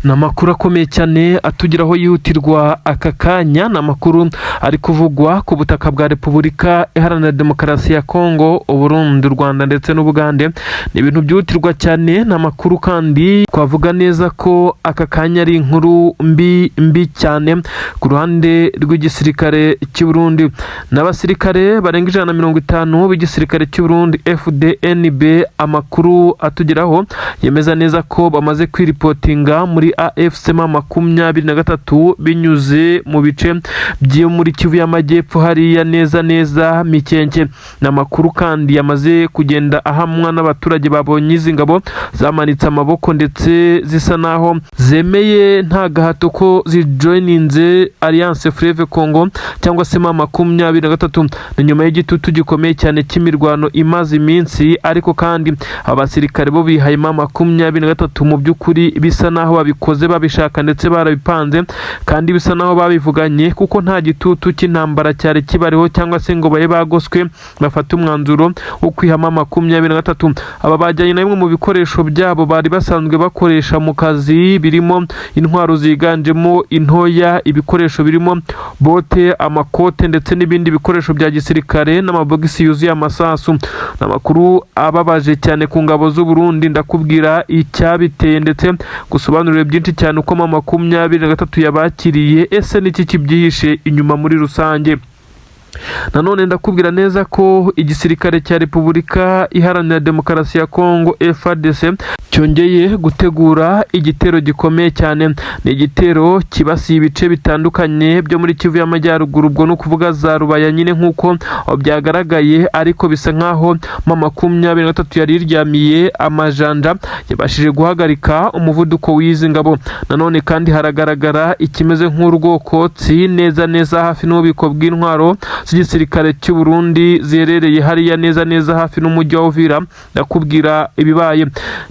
Ni amakuru akomeye cyane atugeraho yihutirwa aka kanya. Ni amakuru ari kuvugwa ku butaka bwa Repubulika Iharanira Demokarasi ya Kongo, Uburundi, u Rwanda ndetse n'Ubugande. Ni ibintu byihutirwa cyane. Ni amakuru kandi twavuga neza ko aka kanya ari inkuru mbi mbi cyane ku ruhande rw'igisirikare cy'u Burundi. N'abasirikare barenga 150 b'igisirikare cy'u Burundi FDNB, amakuru atugeraho yemeza neza ko bamaze kwiripotinga muri AFC M23 binyuze mu bice byo muri Kivu y'Amajyepfo, hariya neza neza Mikenke. Ni amakuru kandi yamaze kugenda ahamwa n'abaturage babonye izi ngabo zamanitse amaboko ndetse zisa naho zemeye nta gahato ko zijoininze Alliance Fleuve Congo cyangwa se M23. Ni nyuma y'igitutu gikomeye cyane cy'imirwano imaze iminsi, ariko kandi abasirikare bo bihaye M23 mu by'ukuri bisa naho babikoze babishaka ndetse barabipanze, kandi bisa naho babivuganye, kuko nta gitutu cy'intambara cyari kibariho cyangwa se ngo babe bagoswe bafate umwanzuro wo kwiha M23. Aba bajyanye na bimwe mu bikoresho byabo bari basanzwe bakoresha mu kazi, birimo intwaro ziganjemo intoya, ibikoresho birimo bote, amakote ndetse n'ibindi bikoresho bya gisirikare n'amabogisi yuzuye amasasu. Ni amakuru ababaje cyane ku ngabo z'u Burundi. Ndakubwira icyabiteye ndetse gusobanurira byinshi cyane uko M23 yabakiriye, ese n'iki kibyihishe inyuma muri rusange. Nanone ndakubwira neza ko igisirikare cya Repubulika Iharanira Demokarasi ya Kongo FARDC cyongeye gutegura igitero gikomeye cyane. Ni igitero kibasiye ibice bitandukanye byo muri Kivu y'Amajyaruguru, ubwo ni ukuvuga za Rubaya nyine nk'uko byagaragaye, ariko bisa nk'aho M23 yari iryamiye amajanja, yabashije guhagarika umuvuduko w'izi ngabo. Nanone kandi haragaragara ikimeze nk'urwokotsi neza neza hafi n'ububiko bw'intwaro z'igisirikare cy'u Burundi ziherereye hariya neza neza hafi n'umujyi wa Uvira. Ndakubwira ibibaye.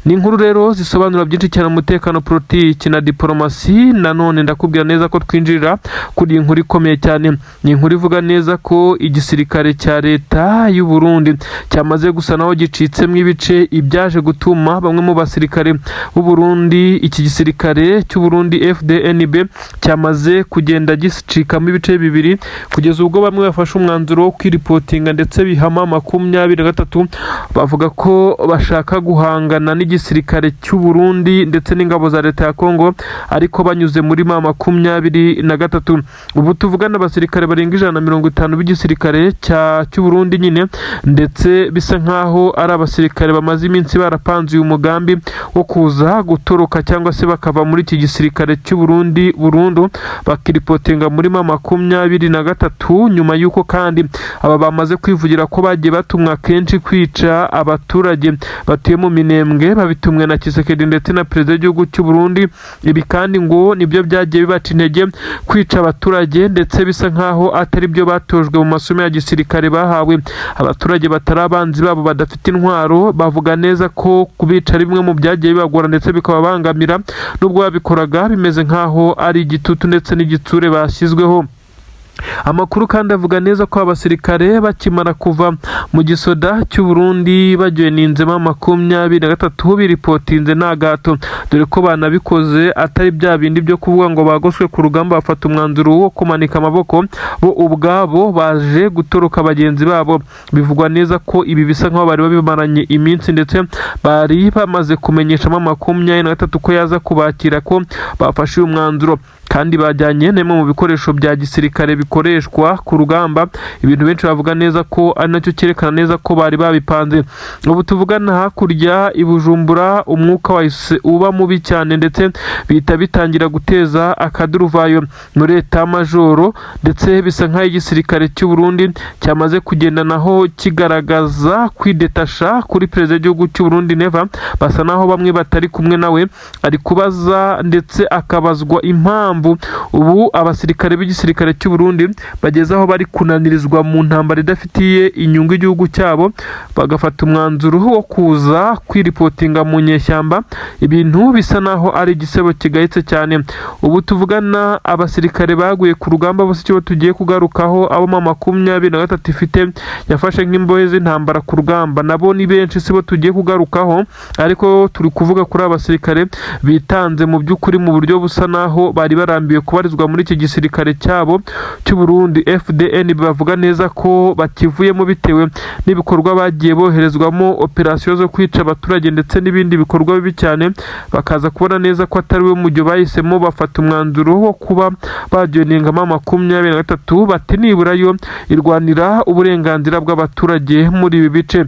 Ni inkuru rero zisobanura byinshi cyane umutekano, politiki na diporomasi. Nanone ndakubwira neza ko twinjirira kuri iyi nkuru ikomeye cyane. Ni inkuru ivuga neza ko igisirikare cya leta y'u Burundi cyamaze gusa naho gicitsemo ibice, ibyaje gutuma bamwe mu basirikare b'u Burundi, iki gisirikare cy'u Burundi FDNB cyamaze kugenda gicikamo ibice bibiri, kugeza ubwo bamwe bafashe umwanzuro wo kwiripotinga ndetse biha M23, bavuga ko bashaka guhangana n'igisirikare cy'u Burundi ndetse n'ingabo za leta ya Kongo, ariko banyuze muri M23. Ubu tuvugana abasirikare barenga 150 b'igisirikare cy'u Burundi nyine, ndetse bisa nkaho ari abasirikare bamaze iminsi barapanze uyu mugambi wo kuza gutoroka cyangwa se bakava muri iki gisirikare cy'u Burundi burundu, bakiripotinga muri M23, nyuma y'uko kandi aba bamaze kwivugira ko bagiye batumwa kenshi kwica abaturage batuye mu Minembwe, babitumwe na Tshisekedi ndetse na perezida w'igihugu cy'u Burundi. Ibi kandi ngo nibyo byagiye bibaca intege kwica abaturage, ndetse bisa nkaho atari byo batojwe mu masomo ya gisirikare bahawe. Abaturage batari abanzi babo, badafite intwaro, bavuga neza ko kubica ari bimwe mu byagiye bibagora ndetse bikababangamira, nubwo babikoraga bimeze nkaho ari igitutu ndetse n'igitsure bashyizweho. Amakuru kandi avuga neza ko abasirikare bakimara kuva mu gisoda cy'u Burundi bajoininzemo 23, biripotinze nta gato, dore ko banabikoze atari bya bindi byo kuvuga ngo bagoswe ku rugamba bafata umwanzuro wo kumanika amaboko. Bo ubwabo baje gutoroka bagenzi babo. Bivugwa neza ko ibi bisa nkaho bari babimaranye iminsi, ndetse bari bamaze kumenyeshamo 23 ko yaza kubakira ko bafashe uyu mwanzuro, kandi bajyanye n'imwe mu bikoresho bya gisirikare bikoreshwa ku rugamba, ibintu benshi bavuga neza ko ari nacyo cyerekana neza ko bari babipanze. Ubu tuvugana hakurya i Bujumbura umwuka wahise uba mubi cyane, ndetse bihita bitangira guteza akaduruvayo muri état-major, ndetse bisa nk'aho igisirikare cy'u Burundi cyamaze kugenda naho kigaragaza kwidetasha kuri perezida w'igihugu cy'u Burundi Neva. Basa naho bamwe batari kumwe nawe. Ari kubaza ndetse akabazwa impamvu mpamvu ubu abasirikare b'igisirikare cy'u Burundi bageze aho bari kunanirizwa mu ntambara idafitiye inyungu igihugu cyabo, bagafata umwanzuro wo kuza kwiripotinga mu nyeshyamba, ibintu bisa naho ari igisebo kigayitse cyane. Ubu tuvugana, abasirikare baguye ku rugamba bose icyo tugiye kugarukaho, abo M23 ifite yafashe nk'imbohe z'intambara ku rugamba, nabo ni benshi, sibo tugiye kugarukaho, ariko turi kuvuga kuri aba basirikare bitanze mu by'ukuri mu buryo busa naho bari barambiwe kubarizwa muri iki gisirikare cyabo cy'u Burundi FDN. Bavuga neza ko bakivuyemo bitewe n'ibikorwa bagiye boherezwamo, operasiyo zo kwica abaturage ndetse n'ibindi bikorwa bibi cyane, bakaza kubona neza ko atari we mujyo bahisemo, bafata umwanzuro wo kuba bajoininga M23, bati nibura yo irwanira uburenganzira bw'abaturage muri ibi bice.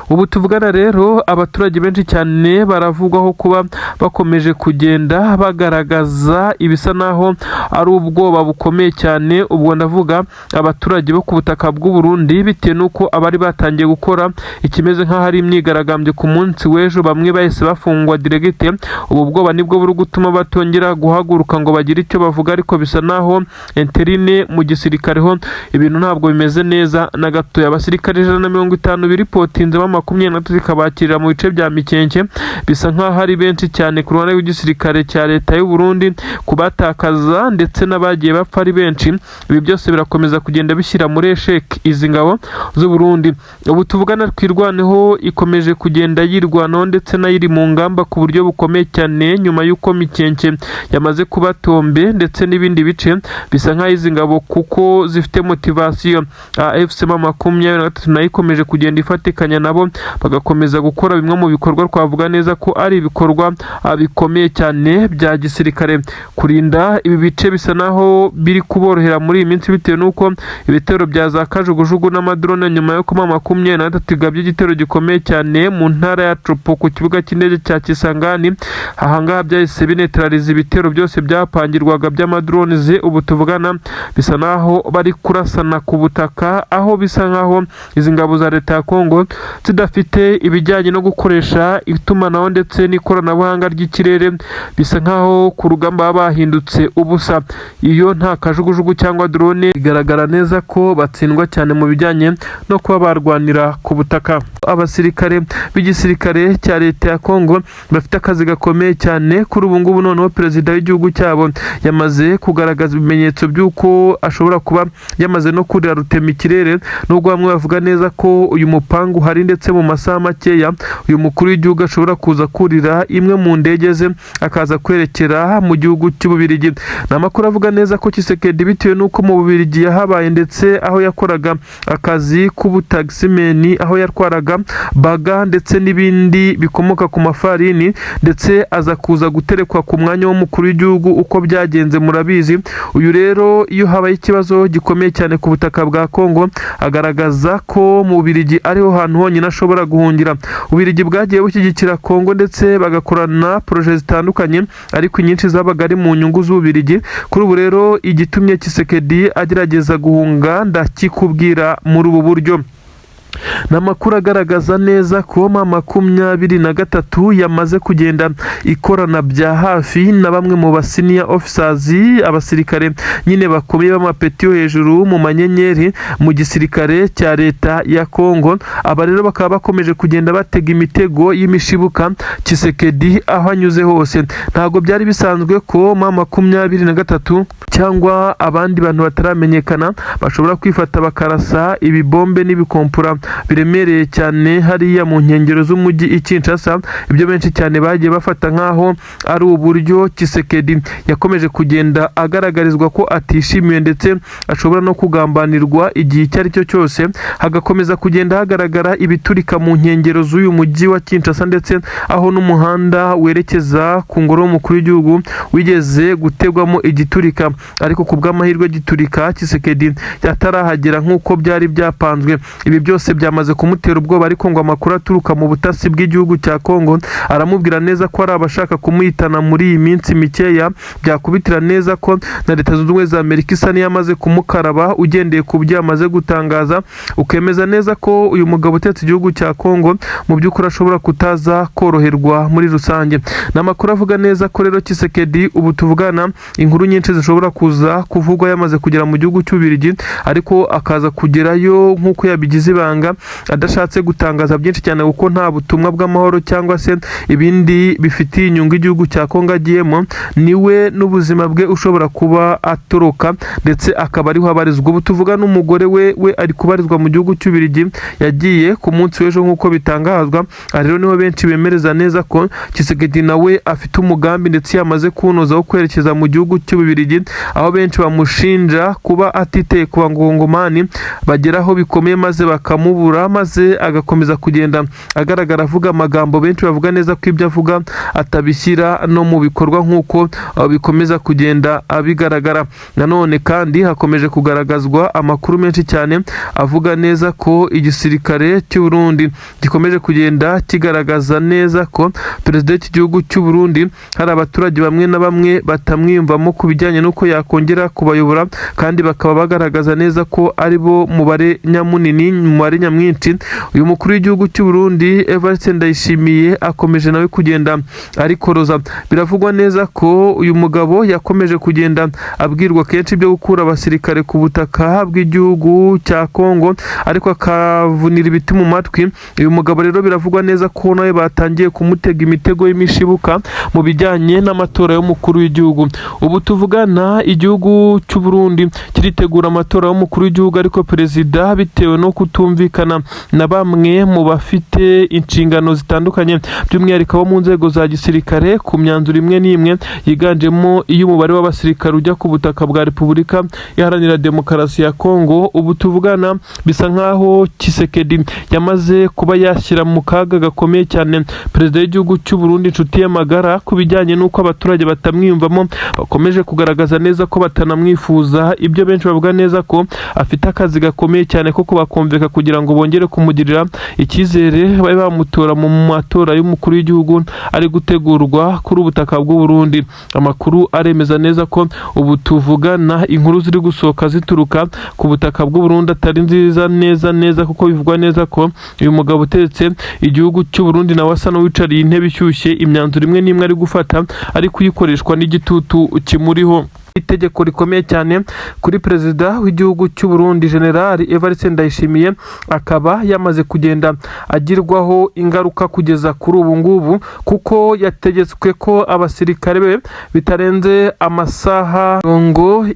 Ubu tuvugana rero, abaturage benshi cyane baravugwaho kuba bakomeje kugenda bagaragaza ibisa naho ari ubwoba bukomeye cyane. Ubwo ndavuga abaturage bo ku butaka bw'u Burundi, bitewe n'uko abari batangiye gukora ikimeze nk'aho ari imyigaragambyo ku munsi w'ejo, bamwe bahise bafungwa direct. Ubu bwoba nibwo buri gutuma batongera guhaguruka ngo bagire icyo bavuga, ariko bisa naho interne mu gisirikare ho ibintu ntabwo bimeze neza na gatoya. Abasirikare 150 biripotinze, M23 ikabakirira mu bice bya Mikenke, bisa nk'aho ari benshi cyane ku ruhande rw'igisirikare cya leta y'u Burundi kubatakaza, ndetse n'abagiye bapfa ari benshi. Ibi byose birakomeza kugenda bishyira muri échec izi ngabo z'u Burundi. Ubu tuvugana, Twirwaneho ikomeje kugenda yirwanaho, ndetse nayo iri mu ngamba ku buryo bukomeye cyane, nyuma y'uko Mikenke yamaze kuba tombe ndetse n'ibindi bice. Bisa nk'aho izi ngabo, kuko zifite motivation, AFC M23 nayo ikomeje kugenda ifatikanya nabo, bagakomeza gukora bimwe mu bikorwa twavuga neza ko ari ibikorwa bikomeye cyane bya gisirikare. Kurinda ibi bice bisa naho biri kuborohera muri iyi minsi, bitewe n'uko ibitero bya za kajugujugu n'amadrone, nyuma yo kuba 23 igabye igitero gikomeye cyane mu ntara ya Tshopo ku kibuga cy'indege cya Kisangani, ahangaha byahise bineutraliza ibitero byose byapangirwaga by'amadrones. Ubu tuvugana bisa naho bari kurasana ku butaka, aho bisa nkaho izi ngabo za leta ya Kongo zidafite ibijyanye no gukoresha itumanaho ndetse n'ikoranabuhanga ry'ikirere. Bisa nkaho ku rugamba baba bahindutse ubusa. Iyo nta kajugujugu cyangwa drone, bigaragara neza ko batsindwa cyane mu bijyanye no kuba barwanira ku butaka. Abasirikare b'igisirikare cya leta ya Kongo bafite akazi gakomeye cyane kuri ubu ngubu. Noneho perezida w'igihugu cyabo yamaze kugaragaza ibimenyetso by'uko ashobora kuba yamaze no kurira rutema ikirere, nubwo bamwe bavuga neza ko uyu mupangu uhari, ndetse mu masaha makeya uyu mukuru w'igihugu ashobora kuza kurira imwe mu ndege ze akaza kwerekera mu gihugu cy'Ububirigi. Ni amakuru avuga neza ko Tshisekedi, bitewe n'uko mu Bubirigi yahabaye, ndetse aho yakoraga akazi k'ubutaximan, aho yatwaraga baga ndetse n'ibindi bikomoka ku mafarini, ndetse aza kuza guterekwa ku mwanya w'umukuru w'igihugu, uko byagenze murabizi. Uyu rero, iyo habaye ikibazo gikomeye cyane ku butaka bwa Kongo, agaragaza ko mu Bubirigi ariho hantu honyine ashobora guhungira. Ububirigi bwagiye bushyigikira Kongo ndetse bagakorana projets zitandukanye, ariko inyinshi zabaga ari mu nyungu z'Ububirigi. Kuri ubu rero, igitumye Tshisekedi agerageza guhunga ndakikubwira muri ubu buryo. Ni amakuru agaragaza neza ko M23 yamaze kugenda ikorana bya hafi na bamwe mu ba senior officers, abasirikare nyine bakomeye b'amapeti yo hejuru mu manyenyeri mu gisirikare cya leta ya Kongo. Aba rero bakaba bakomeje kugenda batega imitego y'imishibuka Tshisekedi aho anyuze hose. Ntabwo byari bisanzwe ko M23 cyangwa abandi bantu bataramenyekana bashobora kwifata bakarasa ibibombe n'ibikompura biremereye cyane hariya mu nkengero z'umujyi i Kinshasa. Ibyo benshi cyane bagiye bafata nk'aho ari uburyo Tshisekedi yakomeje kugenda agaragarizwa ko atishimiwe, ndetse ashobora no kugambanirwa igihe icyo ari cyo cyose. Hagakomeza kugenda hagaragara ibiturika mu nkengero z'uyu mujyi wa Kinshasa, ndetse aho n'umuhanda werekeza ku ngoro y'umukuru w'igihugu wigeze gutegwamo igiturika, ariko ku bw'amahirwe giturika Tshisekedi atarahagera nk'uko byari byapanzwe. Ibi byose byose byamaze kumutera ubwoba, ariko ngo amakuru aturuka mu butasi bw'igihugu cya Kongo aramubwira neza ko ari abashaka kumuhitana muri iyi minsi mikeya. Byakubitira neza ko na Leta Zunze Ubumwe za Amerika isa n'iyamaze kumukaraba, ugendeye ku byo yamaze gutangaza, ukemeza neza ko uyu mugabo utetse igihugu cya Kongo mu by'ukuri ashobora kutaza koroherwa muri rusange. Ni amakuru avuga neza ko rero Tshisekedi ubu tuvugana inkuru nyinshi zishobora kuza kuvugwa yamaze kugera mu gihugu cy'Ububiligi, ariko akaza kugerayo nk'uko yabigize ibanga, adashatse gutangaza byinshi cyane, kuko nta butumwa bw'amahoro cyangwa se ibindi bifitiye inyungu igihugu cya Kongo agiyemo. Niwe n'ubuzima bwe ushobora kuba atoroka, ndetse akaba ariho abarizwa ubu tuvuga. N'umugore we ari kubarizwa mu gihugu cy'Ububiligi, yagiye ku munsi w'ejo nk'uko bitangazwa. Aha rero niho benshi bemereza neza ko Tshisekedi nawe afite umugambi ndetse yamaze kuwunoza wo kwerekeza mu gihugu cy'Ububiligi, aho benshi bamushinja kuba atiteye ku Bangongomani bageraho bikomeye maze bakamubura, maze agakomeza kugenda agaragara avuga amagambo benshi bavuga neza ko ibyo avuga atabishyira no mu bikorwa, nk'uko bikomeza kugenda bigaragara. Nanone kandi hakomeje kugaragazwa amakuru menshi cyane avuga neza ko igisirikare cy'u Burundi gikomeje kugenda kigaragaza neza ko perezida w'iki gihugu cy'u Burundi hari abaturage bamwe na bamwe batamwiyumvamo ku bijyanye n'uko yakongera kubayobora, kandi bakaba bagaragaza neza ko ari bo mubare nyamunini, mubare nyamwinshi. Uyu mukuru w'igihugu cy'u Burundi Evariste Ndayishimiye akomeje nawe kugenda arikoroza. Biravugwa neza ko uyu mugabo yakomeje kugenda abwirwa kenshi ibyo gukura abasirikare ku butaka bw'igihugu cya Kongo, ariko akavunira ibiti mu matwi. Uyu mugabo rero biravugwa neza ko nawe batangiye kumutega imitego y'imishibuka mu bijyanye n'amatora y'umukuru w'igihugu. Ubu tuvugana igihugu cy'u Burundi kiritegura amatora y'umukuru w'igihugu, ariko perezida bitewe no kutumvikana na bamwe mu bafite inshingano zitandukanye, by'umwihariko abo mu nzego za gisirikare, ku myanzuro imwe n'imwe yiganjemo iy'umubare w'abasirikare ujya ku butaka bwa Repubulika Iharanira Demokarasi ya Kongo, ubu tuvugana bisa nkaho Tshisekedi yamaze kuba yashyira mu kaga gakomeye cyane perezida w'igihugu cy'u Burundi, inshuti ye magara, ku bijyanye n'uko abaturage batamwiyumvamo, bakomeje kugaragaza neza ko batanamwifuza. Ibyo benshi bavuga neza ko afite akazi gakomeye cyane ko kubakumvika kugira ngo bongere kumugirira icyizere, babe bamutora mu matora y'umukuru w'igihugu ari gutegurwa kuri ubutaka bw'u Burundi. Amakuru aremeza neza ko ubu tuvugana inkuru ziri gusohoka zituruka ku butaka bw'u Burundi atari nziza neza neza, kuko bivugwa neza ko uyu mugabo utetse igihugu cy'u Burundi nawe asa n'uwicariye intebe ishyushye, imyanzuro imwe n'imwe ari gufata ari kuyikoreshwa n'igitutu kimuriho. Itegeko rikomeye cyane kuri perezida w'igihugu cy'u Burundi General Evariste Ndayishimiye akaba yamaze kugenda agirwaho ingaruka kugeza kuri ubu ngubu, kuko yategetswe ko abasirikare be bitarenze amasaha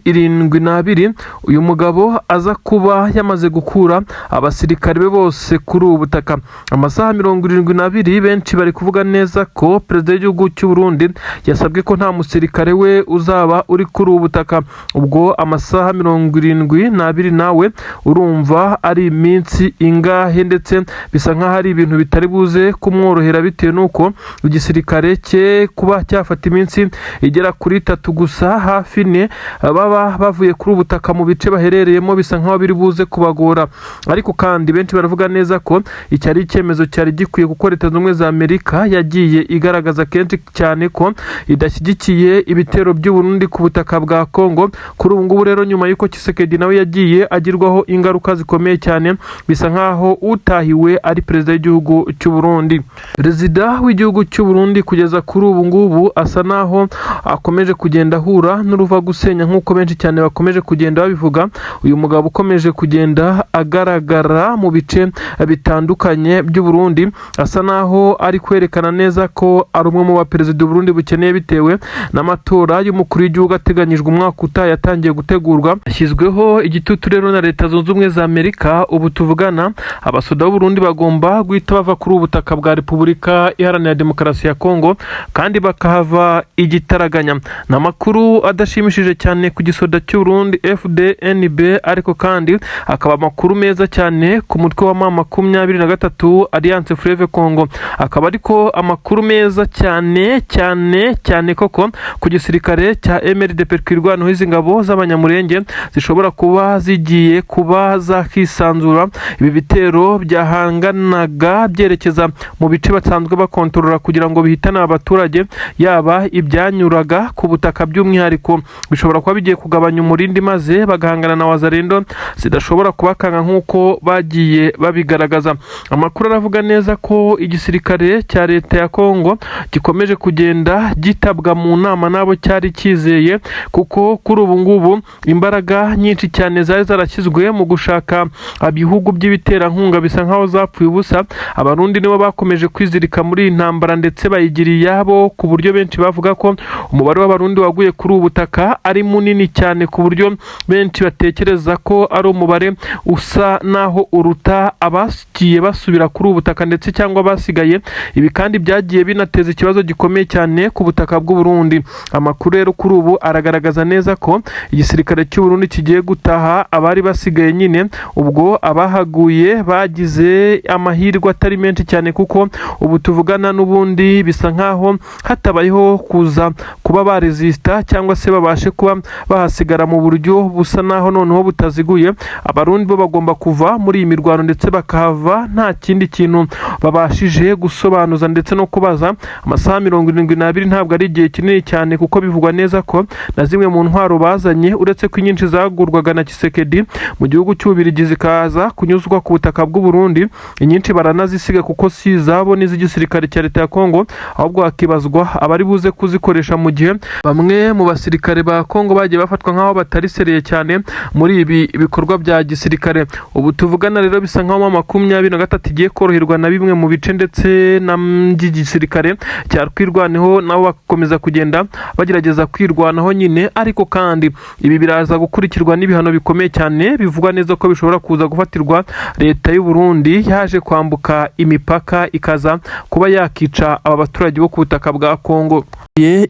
72 uyu mugabo aza kuba yamaze gukura abasirikare be bose kuri ubu butaka. Amasaha 72, benshi bari kuvuga neza ko perezida w'igihugu cy'u Burundi yasabwe ko nta musirikare we uzaba uri kuri ubu butaka. Ubwo amasaha 72 nawe urumva ari iminsi ingahe? Ndetse bisa nk'aho ari ibintu bitari buze kumworohera, bitewe n'uko igisirikare cye kuba cyafata iminsi igera kuri 3 gusa, hafi 4, baba bavuye kuri ubu butaka mu bice baherereyemo, bisa nk'aho biri buze kubagora. Ariko kandi benshi baravuga neza ko iki ari icyemezo cyari gikwiye, kuko Leta Zunze Ubumwe za Amerika yagiye igaragaza kenshi cyane ko idashyigikiye ibitero by'u Burundi ku butaka bwa Kongo. Kuri ubu ngubu rero, nyuma y'uko Tshisekedi nawe yagiye agirwaho ingaruka zikomeye cyane, bisa nk'aho utahiwe ari perezida w'igihugu cy'u Burundi. Perezida w'igihugu cy'u Burundi kugeza kuri ubu ngubu asa naho akomeje kugenda ahura n'uruva gusenya, nk'uko benshi cyane bakomeje kugenda babivuga. Uyu mugabo ukomeje kugenda agaragara mu bice bitandukanye by'u Burundi asa naho ari kwerekana neza ko ari umwe mu baperezida u Burundi bukeneye, bitewe n'amatora y'umukuru w'igihugu ateganyijwe umwaka utaha yatangiye gutegurwa. Hashyizweho igitutu rero na Leta Zunze Ubumwe za Amerika. Ubu tuvugana abasoda b'u Burundi bagomba guhita bava kuri ubu butaka bwa Repubulika Iharanira Demokarasi ya Kongo, kandi bakahava igitaraganya. Ni amakuru adashimishije cyane ku gisoda cy'u Burundi FDNB, ariko kandi akaba amakuru meza cyane ku mutwe wa M23 Alliance Fleuve Congo, akaba ariko amakuru meza cyane cyane cyane koko ku gisirikare cya MRDP. Twirwaneho, izi ngabo z'Abanyamurenge zishobora kuba zigiye kuba zakisanzura. Ibi bitero byahanganaga byerekeza mu bice basanzwe bakontorora kugira ngo bihitane abaturage, yaba ibyanyuraga ku butaka by'umwihariko, bishobora kuba bigiye kugabanya umurindi, maze bagahangana na Wazalendo zidashobora kubakanga nk'uko bagiye babigaragaza. Amakuru aravuga neza ko igisirikare cya leta ya Kongo gikomeje kugenda gitabwa mu nama n'abo cyari cyizeye, kuko kuri ubu ngubu imbaraga nyinshi cyane zari zarashyizwe mu gushaka ibihugu by'ibiterankunga bisa nkaho zapfuye ubusa. Abarundi nibo bakomeje kwizirika muri iyi ntambara, ndetse bayigira iyabo, ku buryo benshi bavuga ko umubare w'Abarundi waguye kuri ubu butaka ari munini cyane, ku buryo benshi batekereza ko ari umubare usa naho uruta abagiye basubira kuri ubu butaka ndetse cyangwa basigaye. Ibi kandi byagiye binateza ikibazo gikomeye cyane ku butaka bw'u Burundi. Amakuru rero kuri ubu aragaragaza neza ko igisirikare cy'u Burundi kigiye gutaha abari basigaye nyine. Ubwo abahaguye bagize amahirwe atari menshi cyane, kuko ubu tuvugana n'ubundi bisa nkaho hatabayeho kuza kuba baresista cyangwa se babashe kuba bahasigara mu buryo busa naho noneho butaziguye. Abarundi bo bagomba kuva muri iyi mirwano ndetse bakahava nta kindi kintu babashije gusobanuza ndetse no kubaza. Amasaha 72 ntabwo ari igihe kinini cyane, kuko bivugwa neza ko na zimwe mu ntwaro bazanye, uretse ko inyinshi zagurwaga na Tshisekedi mu gihugu cy'Ububiligi zikaza kunyuzwa ku butaka bw'u Burundi, inyinshi baranazisiga kuko si izabo n'iz'igisirikare cya leta ya Kongo. Ahubwo hakibazwa abari buze kuzikoresha, mu gihe bamwe mu basirikare ba Kongo bagiye bafatwa nk'aho batari sérieux cyane muri ibi bikorwa bya gisirikare. Ubu tuvugana rero bisa nk'aho 23 igiye koroherwa na bimwe mu bice ndetse na by'igisirikare cya Twirwaneho, nabo bagakomeza kugenda bagerageza kwirwanaho nyine. Ariko kandi ibi biraza gukurikirwa n'ibihano bikomeye cyane, bivugwa neza ko bishobora kuza gufatirwa leta y'u Burundi yaje kwambuka imipaka ikaza kuba yakica aba baturage bo ku butaka bwa Kongo.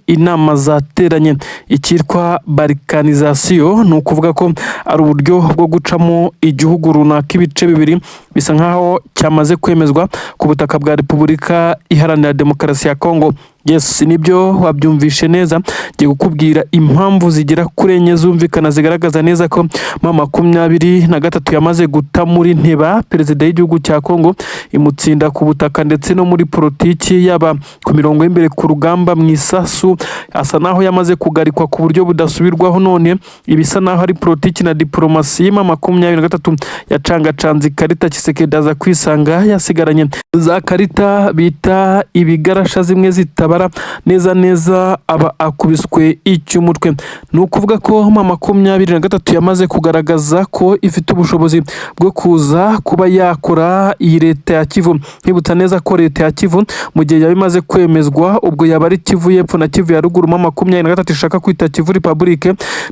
Inama zateranye, icyitwa balkanisation, ni ukuvuga ko ari uburyo bwo gucamo igihugu runaka ibice bibiri, bisa nkaho cyamaze kwemezwa ku butaka bwa Repubulika Iharanira Demokarasi ya Kongo. Yes, nibyo, wabyumvishe neza. Ngiye kukubwira impamvu zigera kuri enye zumvikana, zigaragaza neza ko M23 yamaze guta muri nteba perezida w'igihugu cya Kongo, imutsinda ku butaka ndetse no muri politiki, yaba ku mirongo y'imbere ku rugamba mu isasu, asa naho yamaze kugarikwa ku buryo budasubirwaho. None ibisa naho ari politiki na diporomasi, M23 yacangacanze ikarita, Tshisekedi aza kwisanga yasigaranye za karita bita ibigarasha, zimwe zitabara neza neza, aba akubiswe icy'umutwe. Ni ukuvuga ko M23 yamaze kugaragaza ko ifite ubushobozi bwo kuza kuba yakora iyi leta ya Kivu. Nkibutsa neza ko leta ya Kivu, mu gihe yaba imaze kwemezwa, ubwo yaba ari Kivu y'Epfo na Kivu ya Ruguru M23 ishaka kwita Kivu Republic,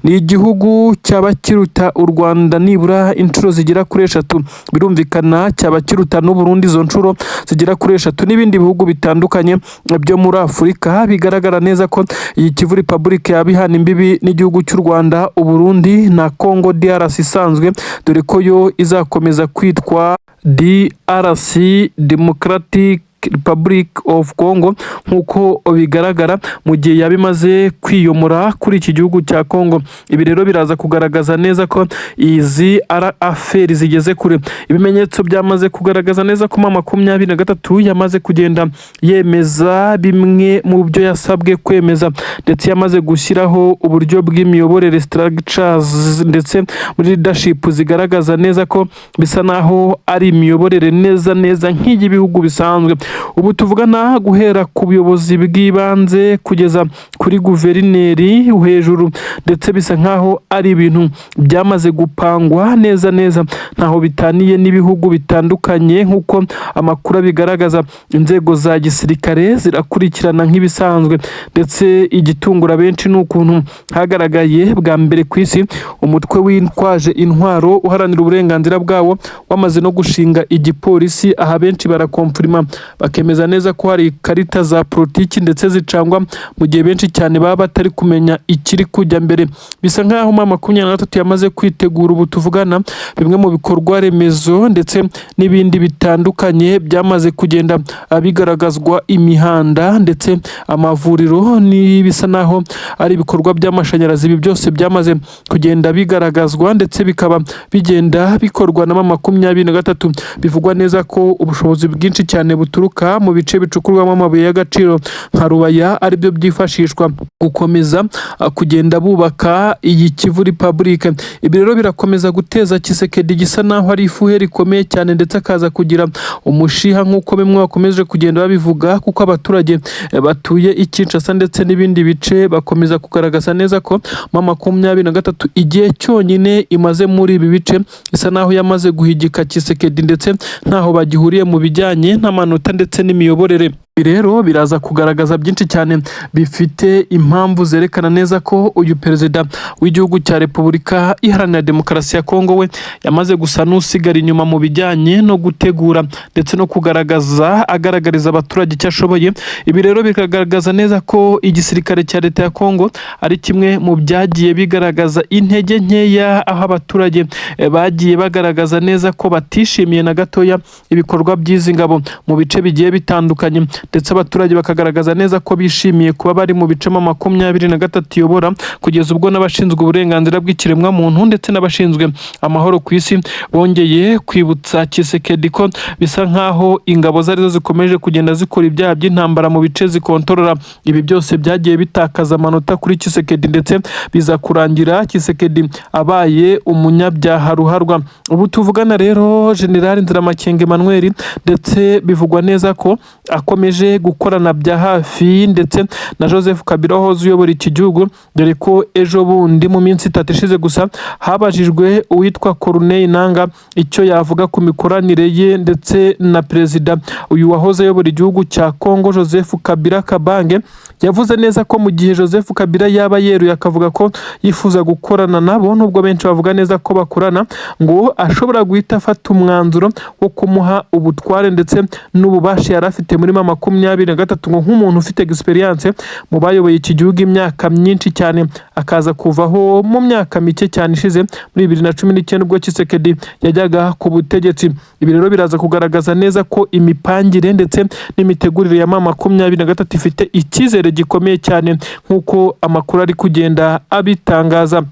ni igihugu cyaba kiruta u Rwanda nibura inshuro zigera kuri eshatu. Birumvikana cyaba kiruta n'Uburundi izo nshuro zigera kuri eshatu, n'ibindi bihugu bitandukanye byo muri Afurika. Bigaragara neza ko iyi Kivu Republic yaba ihana imbibi n'igihugu cy'u Rwanda, Uburundi na Congo DRC isanzwe, dore ko yo izakomeza kwitwa DRC, Democratic Republic of Congo, nk'uko bigaragara mu gihe yaba imaze kwiyomora kuri iki gihugu cya Congo. Ibi rero biraza kugaragaza neza ko izi ari affaires zigeze kure. Ibimenyetso byamaze kugaragaza neza ko M23 yamaze kugenda yemeza bimwe mu byo yasabwe kwemeza, ndetse yamaze gushyiraho uburyo bw'imiyoborere, structures, ndetse muri leadership zigaragaza neza ko bisa naho ari imiyoborere neza neza nk'iy'ibihugu bisanzwe. Ubu tuvugana, guhera ku buyobozi bw'ibanze kugeza kuri guverineri hejuru, ndetse bisa nkaho ari ibintu byamaze gupangwa neza neza, ntaho bitaniye n'ibihugu bitandukanye nk'uko amakuru abigaragaza. Inzego za gisirikare zirakurikirana nk'ibisanzwe, ndetse igitungura benshi ni ukuntu hagaragaye bwa mbere ku isi umutwe witwaje intwaro uharanira uburenganzira bwawo wamaze no gushinga igipolisi. Aha benshi barakomfirima bakavuga ko ari Bakemeza neza ko hari ikarita za politiki ndetse zicangwa mu gihe benshi cyane baba batari kumenya ikiri kujya mbere. Bisa nk'aho M23 yamaze kwitegura. Ubu tuvugana, bimwe mu bikorwa remezo ndetse n'ibindi bitandukanye byamaze kugenda bigaragazwa, imihanda ndetse amavuriro n'ibisa naho ari ibikorwa by'amashanyarazi. Ibi byose byamaze kugenda bigaragazwa ndetse bikaba bigenda bikorwa na M23. Bivugwa neza ko ubushobozi bwinshi cyane buturuka mu bice bicukurwamo amabuye y'agaciro nka Rubaya aribyo byifashishwa gukomeza kugenda bubaka iyi Kivu Republic. Ibi rero birakomeza guteza Tshisekedi gisa naho ari ifuhe rikomeye cyane, ndetse akaza kugira umushiha nk'uko bimwe bakomeje kugenda babivuga, kuko abaturage batuye i Kinshasa ndetse n'ibindi bice bakomeza kugaragaza neza ko M23 igihe cyonyine imaze muri ibi bice isa naho yamaze guhigika Tshisekedi, ndetse ntaho bagihuriye mu bijyanye n'amanota ndetse n'imiyoborere. Ibi rero biraza kugaragaza byinshi cyane bifite impamvu zerekana neza ko uyu perezida w'igihugu cya Repubulika Iharanira Demokarasi ya Kongo we yamaze gusa n'usigara inyuma mu bijyanye no gutegura ndetse no kugaragaza, agaragariza abaturage icyo ashoboye. Ibi rero bikagaragaza neza ko igisirikare cya leta ya Kongo ari kimwe mu byagiye bigaragaza intege nkeya, aho abaturage bagiye bagaragaza neza ko batishimiye na gatoya ibikorwa by'izi ngabo mu bice bigiye bitandukanye, ndetse abaturage bakagaragaza neza ko bishimiye kuba bari mu bice M23 iyobora, kugeza ubwo n'abashinzwe uburenganzira bw'ikiremwamuntu ndetse n'abashinzwe amahoro ku isi bongeye kwibutsa Tshisekedi ko bisa nk'aho ingabo ze arizo zikomeje kugenda zikora ibyaha by'intambara mu bice zikontorora. Ibi byose byagiye bitakaza amanota kuri Tshisekedi, ndetse biza kurangira Tshisekedi abaye umunyabyaha ruharwa. Ubu tuvugana rero, General Nziramakenga Emmanuel, ndetse bivugwa neza ko akomeje gukorana bya hafi ndetse na Joseph Kabila wahoze uyobora iki gihugu, dore ko ejo bundi mu minsi 3 ishize gusa habajijwe uwitwa Corneille Nanga icyo yavuga ku mikoranire ye ndetse na perezida uyu wahoze ayobora igihugu cya Congo, Joseph Kabila Kabange. Yavuze neza ko mu gihe Joseph Kabila yaba yeruye akavuga ko yifuza gukorana nabo, nubwo benshi bavuga neza ko bakorana, ngo ashobora guhita afata umwanzuro wo kumuha ubutware ndetse n'ububasha yari afite muri M23, ngo nk'umuntu ufite experience mu bayoboye iki gihugu imyaka myinshi cyane, akaza kuvaho mu myaka mike cyane ishize muri 2019 ubwo Tshisekedi yajyaga ku butegetsi. Ibi rero biraza kugaragaza neza ko imipangire ndetse n'imitegurire ya M23 ifite icyizere gikomeye cyane, nk'uko amakuru ari kugenda abitangaza.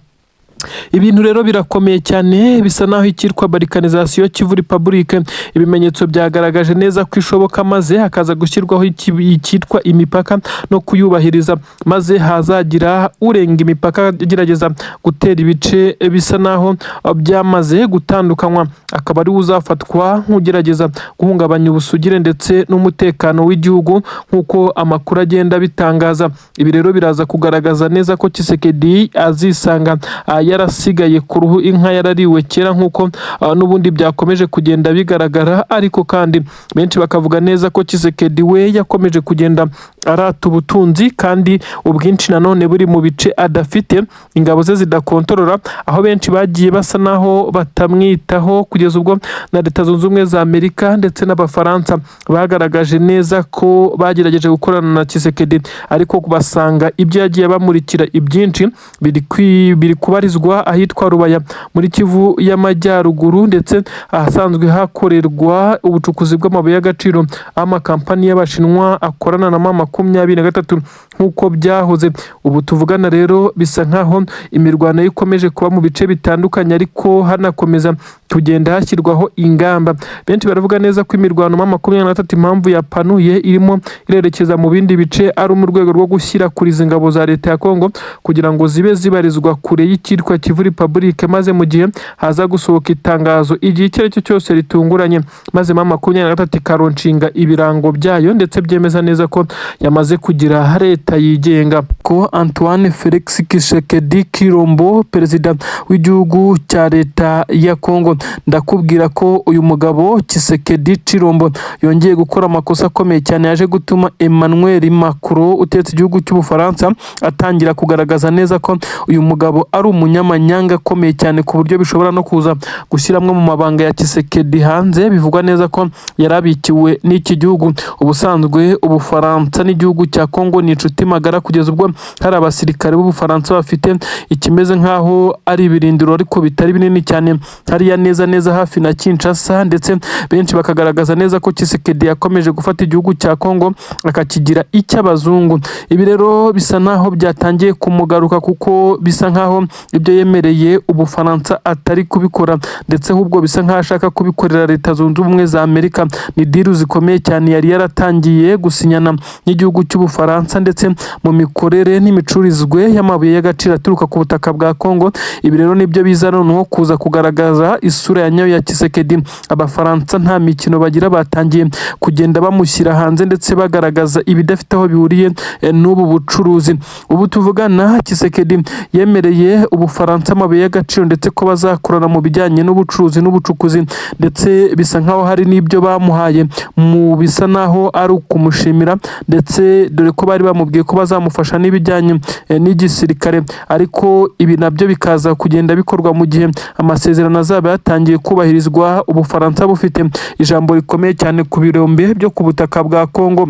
Ibintu rero birakomeye cyane, bisa naho icyitwa balkanisation Kivu Republic ibimenyetso byagaragaje neza ko ishoboka, maze hakaza gushyirwaho icyitwa imipaka no kuyubahiriza, maze hazagira urenga imipaka agerageza gutera ibice bisa naho byamaze gutandukanywa, akaba ari we uzafatwa nk'ugerageza guhungabanya ubusugire ndetse n'umutekano w'igihugu, nk'uko amakuru agenda abitangaza. Ibi rero biraza kugaragaza neza ko Tshisekedi azisanga yarasigaye ku ruhu, inka yarariwe kera, nk'uko n'ubundi byakomeje kugenda bigaragara. Ariko kandi benshi bakavuga neza ko Tshisekedi we yakomeje kugenda arata ubutunzi, kandi ubwinshi nanone buri mu bice adafite, ingabo ze zidakontorora, aho benshi bagiye basa naho batamwitaho, kugeza ubwo na Leta Zunze Ubumwe za Amerika ndetse n'Abafaransa bagaragaje neza ko bagerageje gukorana na Tshisekedi, ariko basanga ibyo yagiye bamurikira ibyinshi biri kubarizwa ahitwa Rubaya muri Kivu y'Amajyaruguru, ndetse ahasanzwe hakorerwa ubucukuzi bw'amabuye y'agaciro, aho amakampani y'Abashinwa akorana na M23 nk'uko byahoze. Ubu tuvugana rero bisa nkaho imirwano yo ikomeje kuba mu bice bitandukanye, ariko hanakomeza kugenda hashyirwaho ingamba. Benshi baravuga neza ko imirwano M23 impamvu yapanuye irimo irerekeza mu bindi bice ari mu rwego rwo gushyira kuri izi ngabo za leta ya Kongo kugira ngo zibe zibarizwa kure y'icyitwa Kivu Republic, maze mu gihe haza gusohoka itangazo igihe icyo ari cyo cyose ritunguranye, maze M23 ikaronshinga ibirango byayo ndetse byemeza neza ko yamaze kugira leta. leta yigenga. Ko Antoine Felix Tshisekedi Tshilombo, perezida w'igihugu cya leta ya Congo, ndakubwira ko uyu mugabo Tshisekedi Tshilombo yongeye gukora amakosa akomeye cyane yaje gutuma Emmanuel Macron utetse igihugu cy'Ubufaransa atangira kugaragaza neza ko uyu mugabo ari umunyamanyanga akomeye cyane, ku buryo bishobora no kuza gushyira amwe mu mabanga ya Tshisekedi hanze, bivugwa neza ko yarabikiwe n'iki gihugu. Ubusanzwe Ubufaransa n'igihugu cya Congo ni inshuti magara, kugeza ubwo hari abasirikare b'Ubufaransa bafite ikimeze nk'aho ari ibirindiro ariko bitari binini cyane hariya neza neza hafi na Kinshasa. Ndetse benshi bakagaragaza neza ko Tshisekedi yakomeje gufata igihugu cya Congo akakigira icy'abazungu. Ibi rero bisa naho byatangiye kumugaruka, kuko bisa nkaho ibyo yemereye Ubufaransa atari kubikora, ndetse ahubwo bisa nkaho ashaka kubikorera Leta Zunze Ubumwe za Amerika. Ni deal zikomeye cyane yari yaratangiye gusinyana n'igihugu cy'Ubufaransa, ndetse mu mikorere n'imicururizwe y'amabuye y'agaciro aturuka ku butaka bwa Congo. Ibi rero nibyo biza noneho kuza kugaragaza isura ya nyayo ya Tshisekedi. Abafaransa nta mikino bagira, batangiye kugenda bamushyira hanze ndetse bagaragaza ibidafite aho bihuriye n'ubu bucuruzi. Ubu tuvugana, Tshisekedi yemereye Ubufaransa amabuye y'agaciro, ndetse ko bazakorana mu bijyanye n'ubucuruzi n'ubucukuzi, ndetse bisa nkaho hari n'ibyo bamuhaye mu bisa naho ari ukumushimira, ndetse dore ko bari bamubwiye ko bazamufasha n'ibijyanye n'igisirikare. Ariko ibi nabyo bikaza kugenda bikorwa mu gihe amasezerano azaba yatangiye kubahirizwa, Ubufaransa bufite ijambo rikomeye cyane ku birombe byo ku butaka bwa Congo.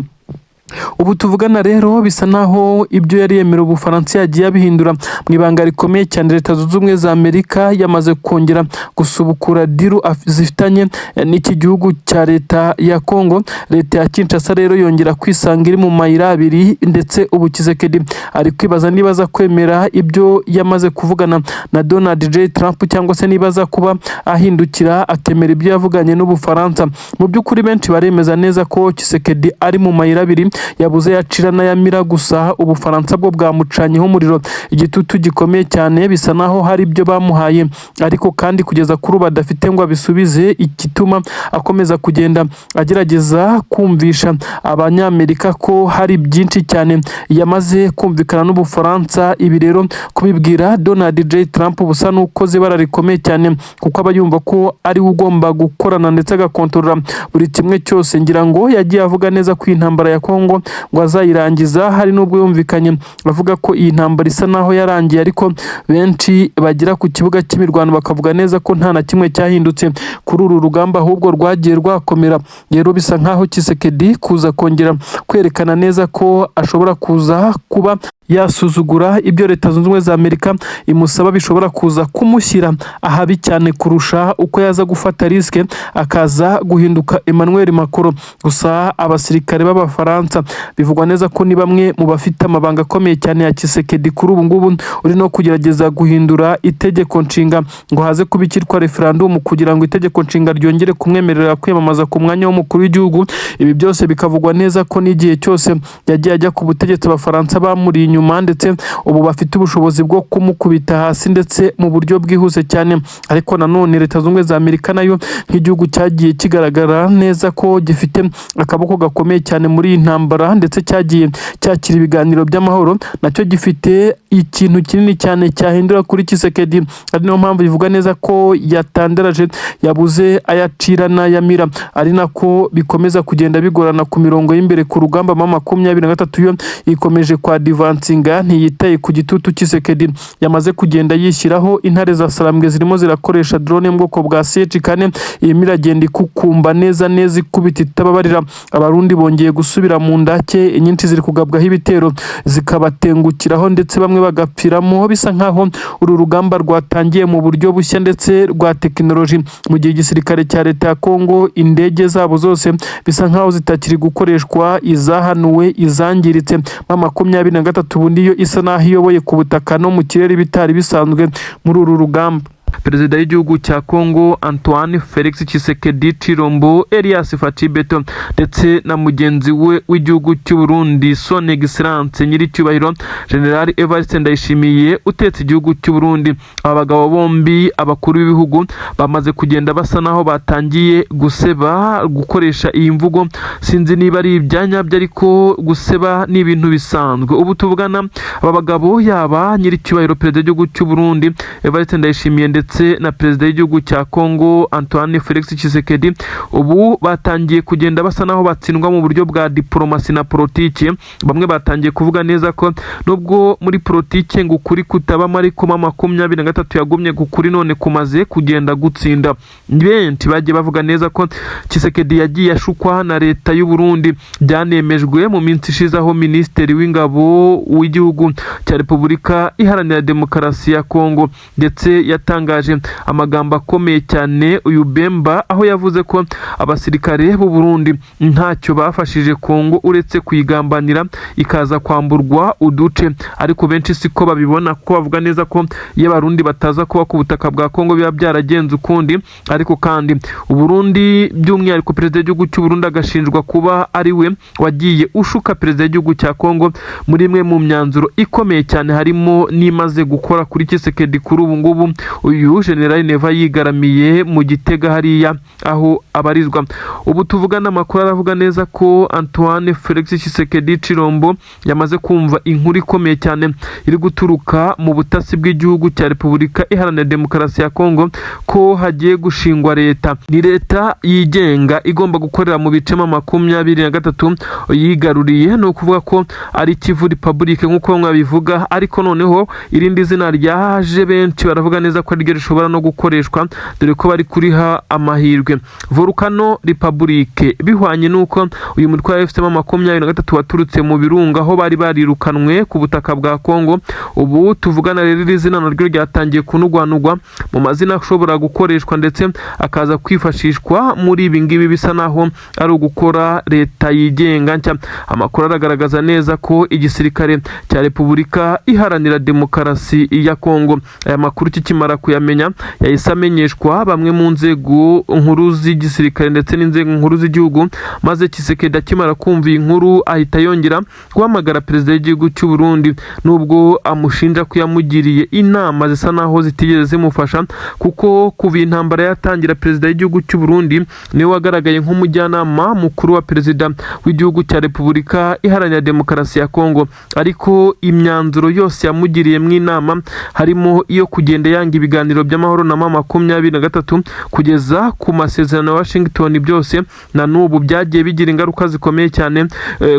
Ubu tuvugana rero, bisa naho ibyo yari yemerewe Ubufaransa yagiye abihindura mu ibanga rikomeye cyane. Leta Zunze Ubumwe za Amerika yamaze kongera gusubukura deal zifitanye n'iki gihugu cya leta ya Congo. Leta ya Kinshasa rero yongera kwisanga iri mu mayira abiri, ndetse ubu Tshisekedi ari kwibaza niba aza kwemera ibyo yamaze kuvugana na Donald J Trump, cyangwa se niba aza kuba ahindukira akemera ibyo yavuganye n'Ubufaransa. Mu by'ukuri benshi baremeza neza ko Tshisekedi ari mu mayira abiri, yabuze yacira n'ayamira. Gusa Ubufaransa bwo bwamucanyeho umuriro, igitutu gikomeye cyane. Bisa naho hari ibyo bamuhaye, ariko kandi kugeza kuri ubu adafite ngo abisubize, igituma akomeza kugenda agerageza kumvisha Abanyamerika ko hari byinshi cyane yamaze kumvikana n'Ubufaransa. Ibi rero kubibwira Donald J Trump busa n'ukoze ibara rikomeye cyane, kuko aba yumva ko ari we ugomba gukorana ndetse agakontorora buri kimwe cyose. Ngira ngo yagiye avuga neza ko iyi ntambara ya Congo ngo azayirangiza. Hari n'ubwo yumvikanye avuga ko iyi ntambara isa naho yarangiye, ariko benshi bagera ku kibuga cy'imirwano bakavuga neza ko nta na kimwe cyahindutse kuri uru rugamba, ahubwo rwagiye rwakomera. Rero bisa nkaho Tshisekedi kuza kongera kwerekana neza ko ashobora kuza kuba yasuzugura ibyo Leta Zunze Ubumwe za Amerika imusaba, bishobora kuza kumushyira ahabi cyane kurusha uko yaza gufata risque akaza guhinduka Emmanuel Macron. Gusa abasirikare b'Abafaransa bivugwa neza ko ni bamwe mu bafite amabanga akomeye cyane ya Tshisekedi kuri ubu ngubu uri no kugerageza guhindura itegeko nshinga ngo haze kuba icyitwa referendum, kugira ngo itegeko nshinga ryongere kumwemerera kwiyamamaza ku mwanya w'umukuru w'igihugu. Ibi byose bikavugwa neza ko n'igihe cyose yagiye ajya ku butegetsi, Abafaransa bamuri inyuma, ndetse ubu bafite ubushobozi bwo kumukubita hasi ndetse mu buryo bwihuse cyane. Ariko nanone Leta Zunze Ubumwe za Amerika nayo, nk'igihugu cyagiye kigaragara neza ko gifite akaboko gakomeye cyane muri iyi ntambara, ndetse cyagiye cyakira ibiganiro by'amahoro, nacyo gifite ikintu kinini cyane cyahindura kuri Tshisekedi. Ari niyo mpamvu bivuga neza ko yatandaraje, yabuze ayacira n'ayamira, ari nako bikomeza kugenda bigorana ku mirongo y'imbere ku rugamba. M23 yo ikomeje kwa advancinga, ntiyitaye ku gitutu Tshisekedi yamaze kugenda yishyiraho. Intare za Sarambwe zirimo zirakoresha drone mu bwoko bwa CH4, irimo iragenda ikukumba neza neza, ikubita itababarira. Abarundi bongeye gusubira mu ndake, inyinshi ziri kugabwaho ibitero zikabatengukiraho, ndetse bamwe bagapfiramo. Bisa nkaho uru rugamba rwatangiye mu buryo bushya ndetse rwa tekinoloji, mu gihe igisirikare cya leta ya Kongo indege zabo zose bisa nkaho zitakiri gukoreshwa, izahanuwe, izangiritse. M23 ubundi yo isa naho iyoboye ku butaka no mu kirere, bitari bisanzwe muri uru rugamba. Perezida w'igihugu cya Kongo Antoine Felix Tshisekedi Tshilombo Elias Fatshi Beto ndetse na mugenzi we w'igihugu cy'u Burundi, Son Excellence Nyiricyubahiro General Evariste Ndayishimiye utetse igihugu cy'u Burundi. Aba bagabo bombi, abakuru b'ibihugu, bamaze kugenda basa naho batangiye guseba. Gukoresha iyi mvugo sinzi niba ari ibyanyabyo, ariko guseba ni ibintu bisanzwe. Ubu tuvugana, aba bagabo, yaba Nyiricyubahiro perezida w'igihugu cy'u Burundi Evariste Ndayishimiye ndetse na perezida w'igihugu cya Kongo Antoine Felix Tshisekedi, ubu batangiye kugenda basa naho batsindwa mu buryo bwa diplomasi na politiki. Bamwe batangiye kuvuga neza ko nubwo muri politiki ngo ukuri kutabamo, ariko M23 yagumye ku kuri, none kumaze kugenda gutsinda. Benshi bagiye bavuga neza ko Tshisekedi yagiye ashukwa na leta y'u Burundi. Byanemejwe mu minsi ishize, aho minisitiri w'ingabo w'igihugu cya Repubulika Iharanira Demokarasi ya Kongo ndetse yatangaje amagambo akomeye cyane uyu Bemba, aho yavuze ko abasirikare b'u Burundi ntacyo bafashije Kongo uretse kuyigambanira ikaza kwamburwa uduce. Ariko benshi siko babibona, kuko bavuga neza ko iyo Abarundi bataza kuba ku butaka bwa Kongo biba byaragenze ukundi. Ariko kandi Uburundi, by'umwihariko perezida w'igihugu cy'u Burundi, agashinjwa kuba ari we wagiye ushuka perezida w'igihugu cya Kongo muri imwe mu myanzuro ikomeye cyane, harimo n'imaze gukora kuri Tshisekedi kuri ubu ngubu uyu General Neva yigaramiye mu Gitega hariya aho abarizwa. Ubu tuvugana, amakuru aravuga neza ko Antoine Felix Tshisekedi Tshilombo yamaze kumva inkuru ikomeye cyane iri guturuka mu butasi bw'igihugu cya Repubulika Iharanira Demokarasi ya Kongo, ko hagiye gushingwa leta. Ni leta yigenga igomba gukorera mu bice M23 yigaruriye, ni ukuvuga ko ari Kivu Republic nk'uko mwabivuga. Ariko noneho irindi zina ryaje, benshi baravuga neza ko ariryo rishobora no gukoreshwa, dore ko bari kuriha amahirwe: Volcano Republic, bihwanye n'uko uyu mutwe wa AFC M23 waturutse mu birunga aho bari barirukanwe ku butaka bwa Kongo. Ubu tuvugana rero, iri zina naryo ryatangiye kunugwanugwa mu mazina ashobora gukoreshwa ndetse akaza kwifashishwa muri ibi ngibi bisa naho ari ugukora leta yigenga nshya. Amakuru aragaragaza neza ko igisirikare cya Repubulika Iharanira Demokarasi ya Kongo, aya makuru kikimara kuyamenya, yahise amenyeshwa bamwe mu nzego nkuru z'igisirikare ndetse n'inzego nkuru z'igihugu, maze Tshisekedi akimara kumva iyi nkuru ahita yongera guhamagara perezida w'igihugu cy'u Burundi, nubwo amushinja ko yamugiriye inama zisa naho zitigeze zimufasha, kuko kuva iyi ntambara yatangira, perezida w'igihugu cy'u Burundi niwe wagaragaye nk'umujyanama mukuru wa perezida w'igihugu cya Repubulika Iharanira Demokarasi ya Kongo. Ariko imyanzuro yose yamugiriye mu inama, harimo iyo kugenda yanga ibiganiro by'amahoro na M23 kugeza ku masezerano ya Washington, byose na n'ubu byagiye bigira ingaruka zikomeye cyane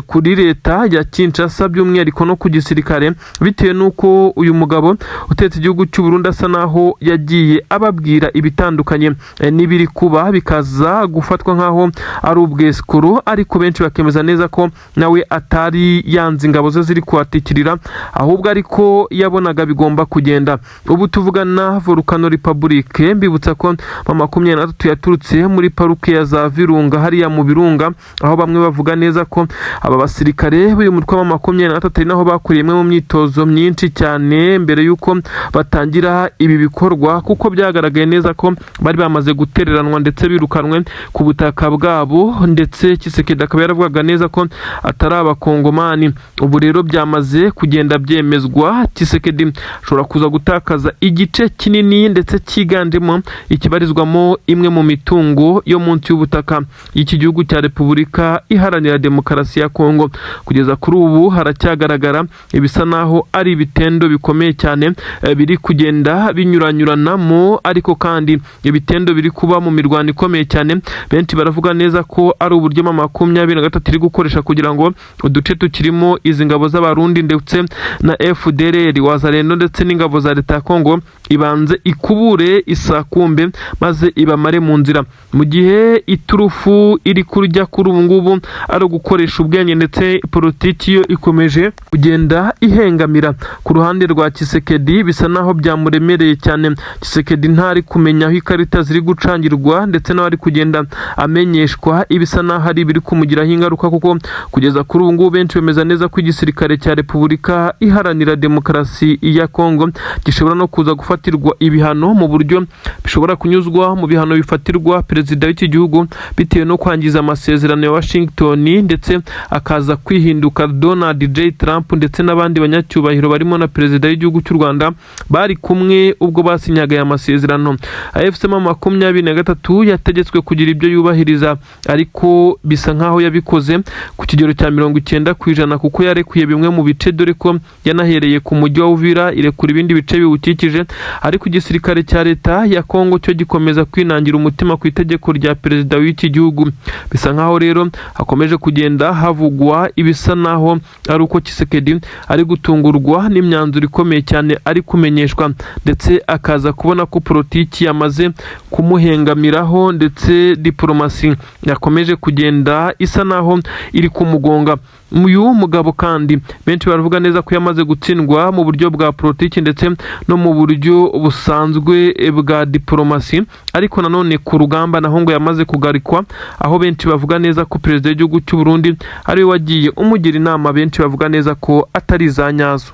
kuri leta ya Kinshasa, by'umwihariko no ku gisirikare, bitewe n'uko uyu mugabo utetse igihugu cy'u Burundi asa naho yagiye ababwira ibitandukanye n'ibiri kuba, bikaza gufatwa nk'aho ari ubwesikoro. Ariko benshi bakemeza neza ko nawe atari yanze ingabo ze ziri kuhatikirira, ahubwo ariko yabonaga bigomba kugenda. Ubu tuvugana, Volcano Republic, mbibutsa ko M23 yaturutse muri parike ya za Virunga hariya mu birunga, aho bamwe bavuga neza ko aba basirikare b'uyu mutwe wa M23 ari naho bakuriye imwe mu myitozo myinshi cyane mbere y'uko batangira ibi bikorwa, kuko byagaragaye neza ko bari bamaze gutereranwa ndetse birukanwe ku butaka bwabo, ndetse Tshisekedi akaba yaravugaga neza ko atari Abakongomani. Ubu rero byamaze kugenda byemezwa, Tshisekedi ashobora kuza gutakaza igice kinini ndetse cyiganjemo ikibarizwamo imwe mu mitungo yo munsi y'ubutaka y'iki gihugu cya Repubulika Iharanira Demokarasi ya Kongo. Kugeza kuri ubu haracyagaragara ibisa naho ari ibitendo bikomeye cyane biri kugenda binyuranyuranamo. Ariko kandi ibitendo biri kuba mu mirwano ikomeye cyane, benshi baravuga neza ko ari uburyo M23 iri gukoresha kugira ngo uduce tukirimo izi ngabo z'Abarundi ndetse na FDLR, Wazalendo ndetse n'ingabo za leta ya Kongo ibanze ikubure isakumbe maze ibamare mu nzira, mu gihe iturufu iri kurya kuri ubu ngubu ari ugukoresha ubwenge, ndetse politiki yo ikomeje kugenda ihengamira ku ruhande rwa Tshisekedi. Bisa naho byamuremereye cyane. Tshisekedi ntari kumenya aho ikarita ziri gucangirwa, ndetse nawe ari kugenda amenyeshwa ibisa naho ari ibiri kumugiraho ingaruka, kuko kugeza kuri ubu ngubu benshi bemeza neza ko igisirikare cya Repubulika Iharanira Demokarasi ya Kongo gishobora no kuza gufata gufatirwa ibihano mu buryo bishobora kunyuzwa mu bihano bifatirwa perezida w'iki gihugu bitewe no kwangiza amasezerano ya Washington, ndetse akaza kwihinduka Donald J Trump ndetse n'abandi banyacyubahiro barimo na perezida w'igihugu cy'u Rwanda bari kumwe ubwo basinyaga aya masezerano. AFC M23 yategetswe kugira ibyo yubahiriza, ariko bisa nkaho yabikoze ku kigero cya 90%, kuko yarekuye bimwe mu bice, dore ko yanahereye ku mujyi wa Uvira irekura ibindi bice biwukikije, ariko igisirikare cya leta ya Kongo cyo gikomeza kwinangira umutima ku itegeko rya perezida w'iki gihugu. Bisa nkaho rero hakomeje kugenda havugwa ibisa naho ari uko Tshisekedi ari gutungurwa n'imyanzuro ikomeye cyane ari kumenyeshwa, ndetse akaza kubona ko politiki yamaze kumuhengamiraho, ndetse diporomasi yakomeje kugenda isa naho iri kumugonga. Uyu mugabo kandi benshi baravuga neza ko yamaze gutsindwa mu buryo bwa politiki ndetse no mu buryo busanzwe bwa diporomasi, ariko nanone ku rugamba naho ngo yamaze kugarikwa, aho benshi bavuga neza ko perezida w'igihugu cy'u Burundi ariwe wagiye umugira inama, benshi bavuga neza ko atari iza nyazo.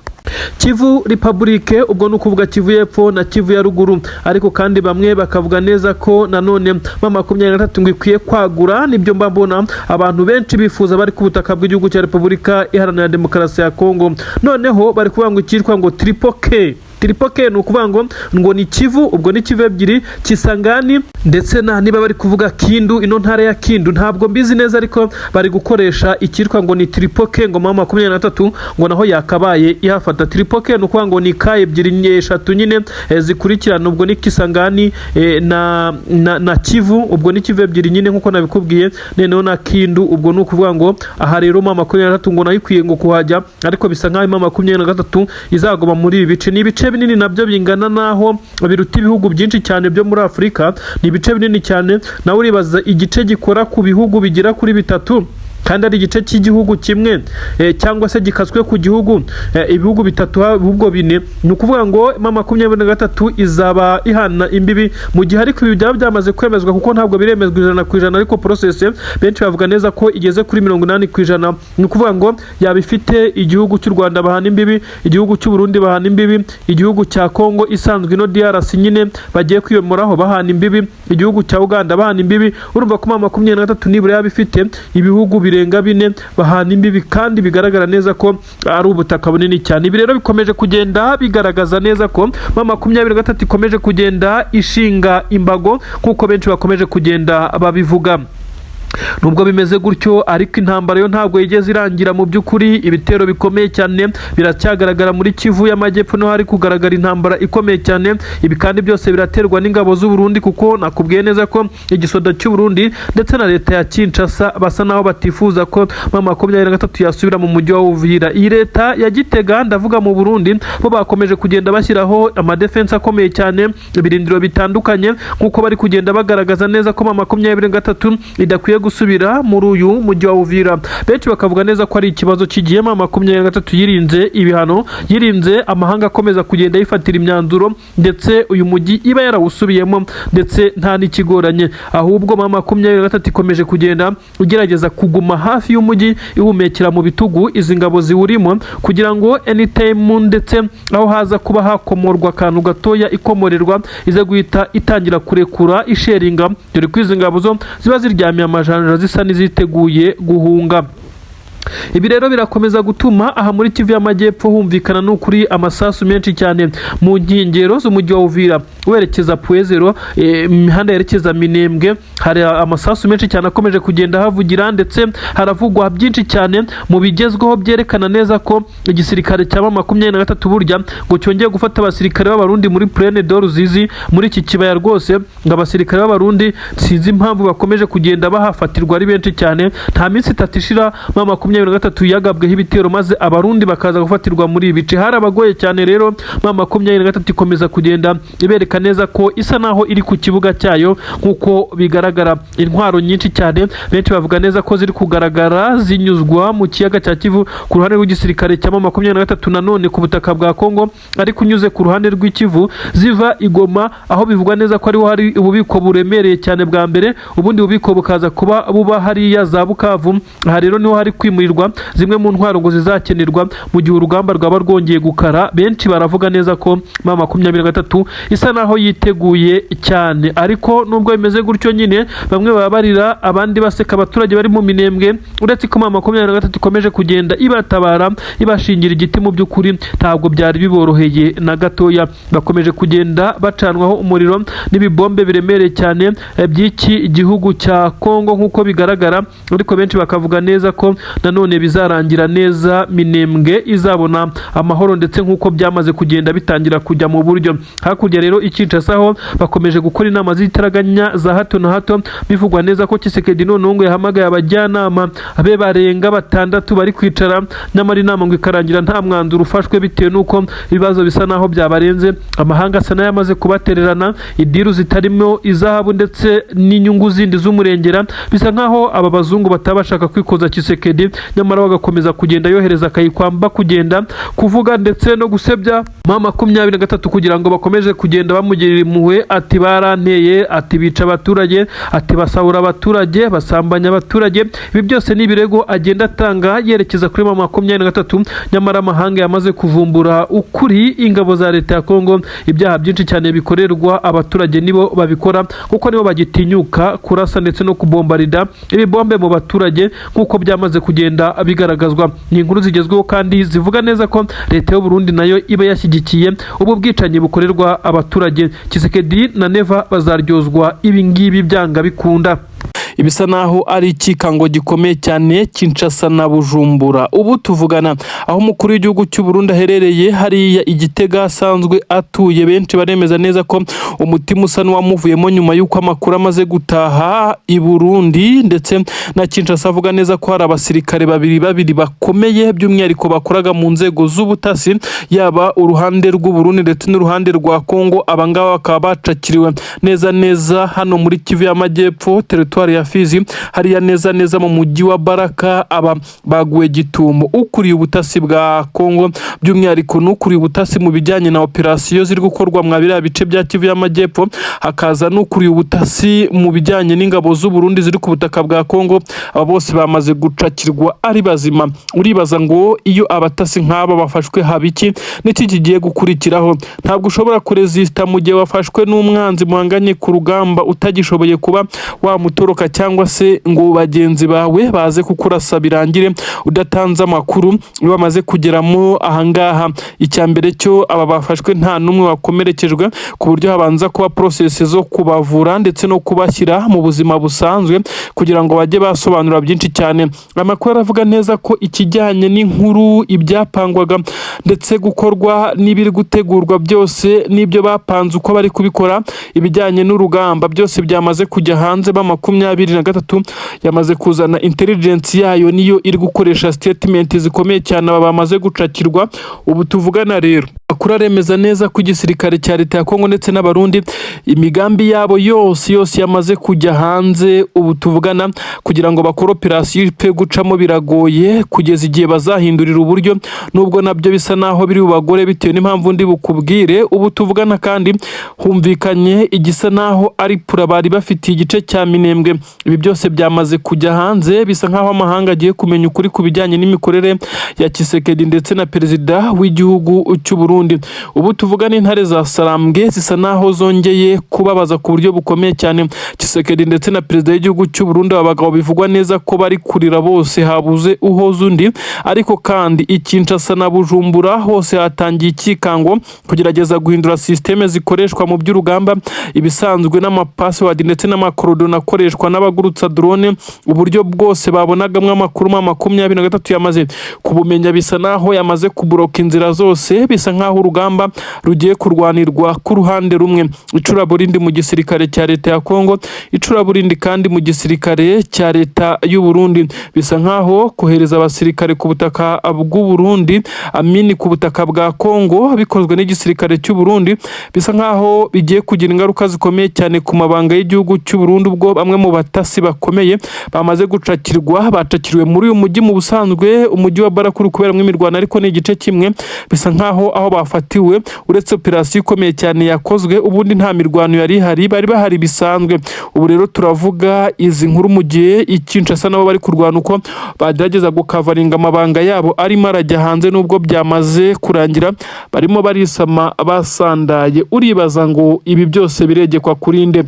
Kivu Republique, ubwo ni ukuvuga Kivu y'Epfo na Kivu ya Ruguru, ariko kandi bamwe bakavuga neza ko nanone M23 ngo ikwiye kwagura. Nibyo mba mbona abantu benshi bifuza bari ku butaka bw'igihugu cya Repubulika Iharanira Demokarasi ya Kongo. Noneho bari kuvuga ngo icyitwa ngo triple K. Triple K ni ukuvuga ngo ni Kivu, ubwo ni Kivu ebyiri, Kisangani ndetse na niba bari kuvuga Kindu, ino ntara ya Kindu ntabwo mbizi neza, ariko bari gukoresha icyitwa ngo ni triple K, ngo M23 ngo naho yakabaye ihafata. Triple K ni ukuvuga ngo ni K ebyiri, eshatu nyine zikurikirana, ubwo ni Kisangani na Kivu, ubwo ni Kivu ebyiri nyine nkuko nabikubwiye, noneho na Kindu. Ubwo ni ukuvuga ngo aha rero M23 ngo nayo ikwiye ngo kuhajya, ariko bisa nkaho M23 izaguma muri ibi bice. Ni ibice binini nabyo bingana naho biruta ibihugu byinshi cyane byo muri Afurika. Ni ibice binini cyane. Nawe uribaza igice gikora ku bihugu bigera kuri bitatu kandi ari igice cy'igihugu kimwe, cyangwa se gikaswe ku gihugu, ibihugu bitatu, ahubwo bine. Ni ukuvuga ngo M23 izaba ihana imbibi mu gihe, ariko ibi byaba byamaze kwemezwa, kuko ntabwo biremezwa 100%, ariko process benshi bavuga neza ko igeze kuri 80%. Ni ukuvuga ngo yaba ifite igihugu cy'u Rwanda bahana imbibi, igihugu cy'u Burundi bahana imbibi, igihugu cya Kongo isanzwe ino DRC nyine bagiye kwiyomoraho bahana imbibi, igihugu cya Uganda bahana imbibi. Urumva ko M23 nibura yaba ifite ibihugu birenga bine bahana imbibi, kandi bigaragara neza ko ari ubutaka bunini cyane. Ibi rero bikomeje kugenda bigaragaza neza ko M23 ikomeje kugenda ishinga imbago nk'uko benshi bakomeje kugenda babivuga. Nubwo bimeze gutyo ariko, intambara yo ntabwo yigeze irangira mu by'ukuri. Ibitero bikomeye cyane biracyagaragara muri Kivu y'Amajyepfo, niho hari kugaragara intambara ikomeye cyane. Ibi kandi byose biraterwa n'ingabo z'u Burundi, kuko nakubwiye neza ko igisoda cy'u Burundi ndetse na leta ya Kinshasa basa naho batifuza ko M23 yasubira mu mujyi wa Uvira. Iyi leta ya Gitega, ndavuga mu Burundi, bo bakomeje kugenda bashyiraho amadefense akomeye cyane, ibirindiro bitandukanye, nk'uko bari kugenda bagaragaza neza ko M23 idakwiye gusubira muri uyu mujyi wa Uvira. Benshi bakavuga neza ko ari ikibazo kigiye M23 yirinze ibihano, yirinze amahanga akomeza kugenda yifatira imyanzuro, ndetse uyu mujyi iba yarawusubiyemo ndetse nta n'ikigoranye. Ahubwo M23 ikomeje kugenda ugerageza kuguma hafi y'umujyi, ihumekera mu bitugu izi ngabo ziwurimo, kugira ngo anytime ndetse aho haza kuba hakomorwa akantu gatoya ikomorerwa, ize guhita itangira kurekura isheringa, dore ko izi ngabo zo ziba ziryamiye amajanja, zisa n'iziteguye guhunga. Ibi rero birakomeza gutuma aha muri Kivu y'Amajyepfo humvikana n'ukuri amasasu menshi cyane mu nkengero z'umujyi wa Uvira, werekeza Pwezero, imihanda yerekeza Minembwe, hari amasasu menshi cyane akomeje kugenda havugira, ndetse haravugwa byinshi cyane mu bigezweho byerekana neza ko igisirikare cya M23 burya ngo cyongeye gufata abasirikare b'Abarundi muri Plaine de Ruzizi, muri iki kibaya rwose. Ngo abasirikare b'Abarundi sinzi impamvu bakomeje kugenda bahafatirwa ari benshi cyane. Nta minsi 3 ishira M23 yagabweho ibitero, maze Abarundi bakaza gufatirwa muri ibi bice. Hari abagoye cyane rero. M23 ikomeza kugenda ibereka neza ko isa naho iri ku kibuga cyayo nk'uko bigaragara. hagaragara intwaro nyinshi cyane. Benshi bavuga neza ko ziri kugaragara zinyuzwa mu kiyaga cya Kivu ku ruhande rw'igisirikare cya M23, nanone ku butaka bwa Kongo, ariko unyuze ku ruhande rw'ikivu ziva i Goma, aho bivugwa neza ko ariho hari ububiko buremereye cyane bwa mbere, ubundi bubiko bukaza kuba buba hariya za Bukavu. Aha rero niho hari kwimurirwa zimwe mu ntwaro ngo zizakenerwa mu gihe urugamba rwaba rwongeye gukara. Benshi baravuga neza ko M23 isa naho yiteguye cyane, ariko nubwo bimeze gutyo nyine, bamwe baba barira, abandi baseka. Abaturage bari mu Minembwe, uretse ko M23 ikomeje kugenda ibatabara, ibashingira igiti, mu by'ukuri ntabwo byari biboroheye na gatoya. Bakomeje kugenda bacanwaho umuriro n'ibibombe biremereye cyane by'iki gihugu cya Kongo nk'uko bigaragara, ariko benshi bakavuga neza ko nanone bizarangira neza, Minembwe izabona amahoro, ndetse nk'uko byamaze kugenda bitangira kujya mu buryo. Hakurya rero i Kinshasa ho bakomeje gukora inama z'itaraganya za hato na hato. Bivugwa neza ko Tshisekedi noneho ngo yahamagaye abajyanama be barenga batandatu bari kwicara, nyamara inama ngo ikarangira nta mwanzuro ufashwe, bitewe n'uko ibibazo bisa naho byabarenze. Amahanga asa n'ayamaze kubatererana, i deal zitarimo izahabu ndetse n'inyungu zindi z'umurengera. Bisa nkaho aba bazungu bataba bashaka kwikoza Tshisekedi, nyamara bagakomeza kugenda yohereza Kayikwamba kugenda kuvuga ndetse no gusebya M23 kugira ngo bakomeze kugenda bamugirira impuhwe, ati baranteye, ati bica abaturage, ati basahura abaturage, basambanya abaturage. Ibi byose ni ibirego agenda atanga yerekeza kuri M23, nyamara amahanga yamaze kuvumbura ukuri. Ingabo za leta ya Kongo, ibyaha byinshi cyane bikorerwa abaturage nibo babikora, kuko nibo bagitinyuka kurasa ndetse no kubombarida ibibombe mu baturage nk'uko byamaze kugenda bigaragazwa. Ni inkuru zigezweho kandi zivuga neza ko leta y'u Burundi nayo iba yashyigikiye ubu bwicanyi bukorerwa abaturage. Tshisekedi na Neva bazaryozwa ibi ngibi byanga bikunda. Ibisa naho ari ikikango gikomeye cyane Kinshasa na Bujumbura. Ubu tuvugana, aho umukuru w'igihugu cy'u Burundi aherereye hariya i Gitega asanzwe atuye, benshi baremeza neza ko umutima usa n'uwamuvuyemo nyuma y'uko amakuru amaze gutaha i Burundi ndetse na Kinshasa avuga neza ko hari abasirikare babiri babiri bakomeye, by'umwihariko bakoraga mu nzego z'ubutasi, yaba uruhande rw'u Burundi ndetse n'uruhande rwa Kongo. Abangaba bakaba bacakiriwe neza neza hano muri Kivu y'Amajyepfo, teritwari ya Fizi, hariya neza neza mu mujyi wa Baraka. Aba baguwe gitumo ukuriye ubutasi bwa Kongo, by'umwihariko n'ukuriye ubutasi mu bijyanye na operasiyo ziri gukorwa mwa biriya bice bya Kivu y'Amajyepfo, hakaza n'ukuriye ubutasi mu bijyanye n'ingabo z'u Burundi ziri ku butaka bwa Kongo. Aba bose bamaze gucakirwa ari bazima. Uribaza ngo iyo abatasi nk'aba bafashwe haba iki? N'iki kigiye gukurikiraho? Ntabwo ushobora kurezisita mu gihe wafashwe n'umwanzi muhanganye ku rugamba, utagishoboye kuba wamutoroka cyangwa se ngo bagenzi bawe baze kukurasa birangire udatanze amakuru. Iyo bamaze kugeramo ahangaha, icya mbere cyo aba bafashwe nta n'umwe wakomerekejwe, ku buryo habanza kuba process zo kubavura ndetse no kubashyira mu buzima busanzwe kugira ngo bajye basobanura byinshi cyane. Amakuru aravuga neza ko ikijyanye n'inkuru, ibyapangwaga ndetse gukorwa n'ibiri gutegurwa byose, n'ibyo bapanze uko bari kubikora, ibijyanye n'urugamba byose byamaze kujya hanze. M23 yamaze kuzana intelligence yayo, niyo iri gukoresha statement zikomeye cyane. Aba bamaze gucakirwa ubu tuvugana rero, amakuru aremeza neza ko igisirikare cya leta ya Kongo ndetse n'Abarundi imigambi yabo yose yose yamaze kujya hanze ubu tuvugana. Kugira ngo bakore operasiyo ipfe gucamo biragoye, kugeza igihe bazahindurira uburyo, nubwo nabyo bisa naho biri bubagore bitewe n'impamvu ndi bukubwire. Ubu tuvugana kandi humvikanye igisa naho ari plan bari bafitiye igice cya Minembwe. Ibi byose byamaze kujya hanze, bisa nkaho amahanga agiye kumenya ukuri ku bijyanye n'imikorere ya Tshisekedi ndetse na perezida w'igihugu cy'u Burundi. Ubu tuvugana, intare za Sarambwe zisa naho zongeye kubabaza ku buryo bukomeye cyane Tshisekedi ndetse na perezida w'igihugu cy'u Burundi. Aba bagabo bivugwa neza ko bari kurira bose, habuze uhoza undi. Ariko kandi i Kinshasa na Bujumbura hose hatangiye ikikango, kugerageza guhindura système zikoreshwa mu by'urugamba, ibisanzwe n'ama password ndetse n'ama coordonnées akoreshwa n'abagurutsa drone. Uburyo bwose babonagamo amakuru M23 yamaze kubumenya, bisa naho yamaze kuburoka inzira zose, bisa nkaho nk'aho urugamba rugiye kurwanirwa ku ruhande rumwe. Icuraburindi mu gisirikare cya leta ya Kongo, icuraburindi kandi mu gisirikare cya leta y'u Burundi. Bisa nk'aho kohereza abasirikare ku butaka bw'u Burundi, amini ku butaka bwa Kongo, bikozwe n'igisirikare cy'u Burundi, bisa nk'aho bigiye kugira ingaruka zikomeye cyane ku mabanga y'igihugu cy'u Burundi, ubwo bamwe mu batasi bakomeye bamaze gucakirwa, bacakiriwe muri uyu mujyi. Mu busanzwe umujyi wa Baraka uri kuberamo imirwano, ariko ni igice kimwe. Bisa nk'aho aho bafatiwe, uretse operasiyo ikomeye cyane yakozwe, ubundi nta mirwano yari ihari, bari bahari bisanzwe. Ubu rero turavuga izi nkuru mu gihe i Kinshasa nabo bari kurwana uko bagerageza gukavaringa amabanga yabo arimo arajya hanze. Nubwo byamaze kurangira, barimo barisama basandaye. Uribaza ngo ibi byose biregekwa kuri nde?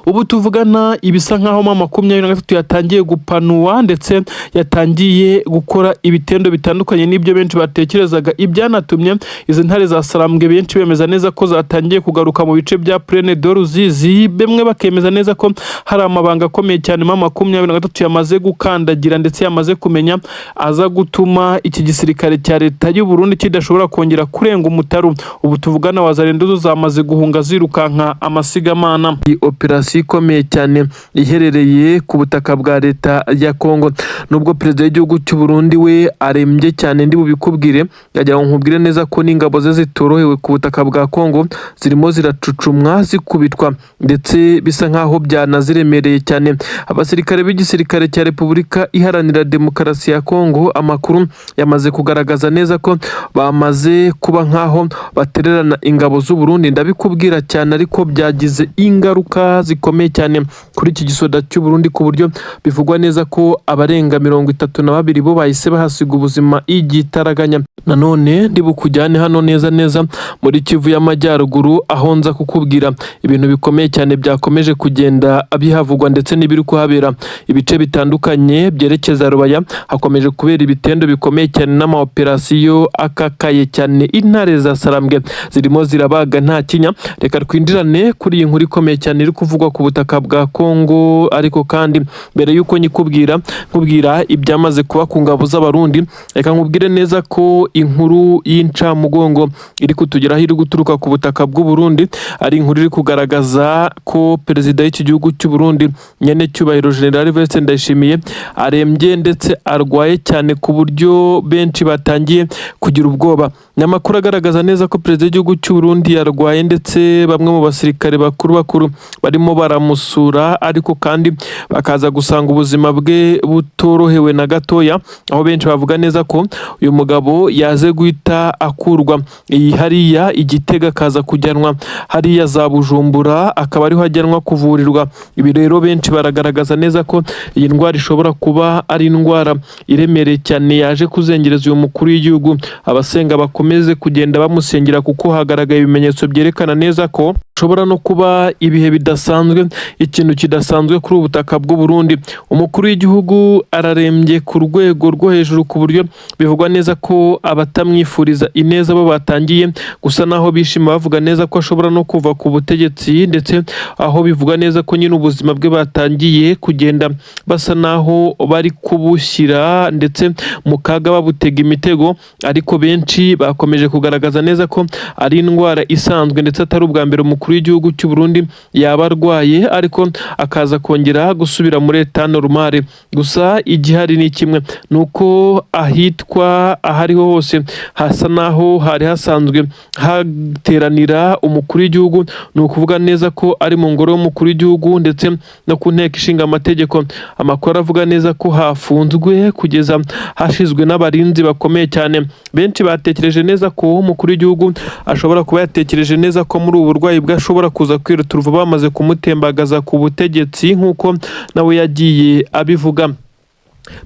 Ubu tuvugana, ibisa nk'aho M23 yatangiye gupanuwa ndetse yatangiye gukora ibitendo bitandukanye n'ibyo benshi batekerezaga, ibyanatumye izi ntare za Sarambwe benshi bemeza neza ko zatangiye kugaruka mu bice bya Plaine de Ruzizi. Bamwe bakemeza neza ko hari amabanga akomeye cyane M23 yamaze gukandagira ndetse yamaze kumenya, aza gutuma iki gisirikare cya leta y'u Burundi kidashobora kongera kurenga umutaru. Ubu tuvugana, Wazalendo zo zamaze guhunga zirukanka amasigamana. Iyi operasiyo ikomeye cyane iherereye ku butaka bwa leta ya Kongo, nubwo perezida w'igihugu cy'u Burundi we arembye cyane, ndi bubikubwire, yagira ngo nkubwire neza ko n'ingabo ze zitorohewe ku butaka bwa Kongo, zirimo ziracucumwa, zikubitwa, ndetse bisa nk'aho byanaziremereye cyane. Abasirikare b'igisirikare cya Repubulika Iharanira Demokarasi ya Kongo, amakuru yamaze kugaragaza neza ko bamaze kuba nk'aho batererana ingabo z'u Burundi. Ndabikubwira cyane, ariko byagize ingaruka zikomeye cyane kuri iki gisoda cy'u Burundi, ku buryo bivugwa neza ko abarenga 32 bo bahise bahasiga ubuzima igitaraganya. Nanone ndi bukujyane hano neza neza muri Kivu y'Amajyaruguru, aho nza kukubwira ibintu bikomeye cyane byakomeje kugenda bihavugwa ndetse n'ibiri kuhabera. Ibice bitandukanye byerekeza Rubaya hakomeje kubera ibitendo bikomeye cyane n'amaoperasiyo akakaye cyane. Intare za Sarambwe zirimo zirabaga nta kinya. Reka twinjirane kuri iyi nkuru ikomeye cyane iri kuvugwa ku butaka bwa Kongo. Ariko kandi mbere y'uko nyikubwira, nkubwira ibyamaze kuba ku ngabo z'Abarundi, reka nkubwire neza ko inkuru y'incamugongo iri kutugeraho iri guturuka ku butaka bw'u Burundi, ari inkuru iri kugaragaza ko perezida w'iki gihugu cy'u Burundi, nyene cyubahiro General Evariste Ndayishimiye, arembye ndetse arwaye cyane ku buryo benshi batangiye kugira ubwoba. Ni amakuru agaragaza neza ko perezida w'igihugu cy'u Burundi yarwaye, ndetse bamwe mu basirikare bakuru bakuru barimo baramusura, ariko kandi bakaza gusanga ubuzima bwe butorohewe na gatoya, aho benshi bavuga neza ko uyu mugabo yaze guhita akurwa iyi hariya i Gitega, akaza kujyanwa hariya za Bujumbura, akaba ariho ajyanwa kuvurirwa. Ibi rero benshi baragaragaza neza ko iyi ndwara ishobora kuba ari indwara iremereye cyane yaje kuzengereza uyu mukuru w'igihugu. Abasenga bakomeze kugenda bamusengera, kuko hagaragaye ibimenyetso byerekana neza ko hashobora no kuba ibihe bidasanzwe, ikintu kidasanzwe kuri ubu butaka bw'u Burundi. Umukuru w'igihugu ararembye ku rwego rwo hejuru, ku buryo bivugwa neza ko abatamwifuriza ineza bo batangiye gusa naho bishima, bavuga neza ko ashobora no kuva ku butegetsi, ndetse aho bivuga neza ko nyine ubuzima bwe batangiye kugenda basa naho bari kubushyira ndetse mu kaga, babutega imitego. Ariko benshi bakomeje kugaragaza neza ko ari indwara isanzwe, ndetse atari ubwa mbere umukuru w'igihugu cy'u Burundi yaba arwaye, ariko akaza kongera gusubira muri état normal. Gusa igihari ni kimwe, ni uko ahitwa ahariho hose hasa naho hari hasanzwe hateranira umukuru w'igihugu, ni ukuvuga neza ko ari mu ngoro y'umukuru w'igihugu ndetse no ku nteko ishinga amategeko. Amakuru avuga neza ko hafunzwe kugeza hashizwe n'abarinzi bakomeye cyane. Benshi batekereje neza ko umukuru w'igihugu ashobora kuba yatekereje neza ko muri ubu burwayi bwe ashobora kuza kwiruta bamaze kumutembagaza ku butegetsi, nk'uko nawe yagiye abivuga.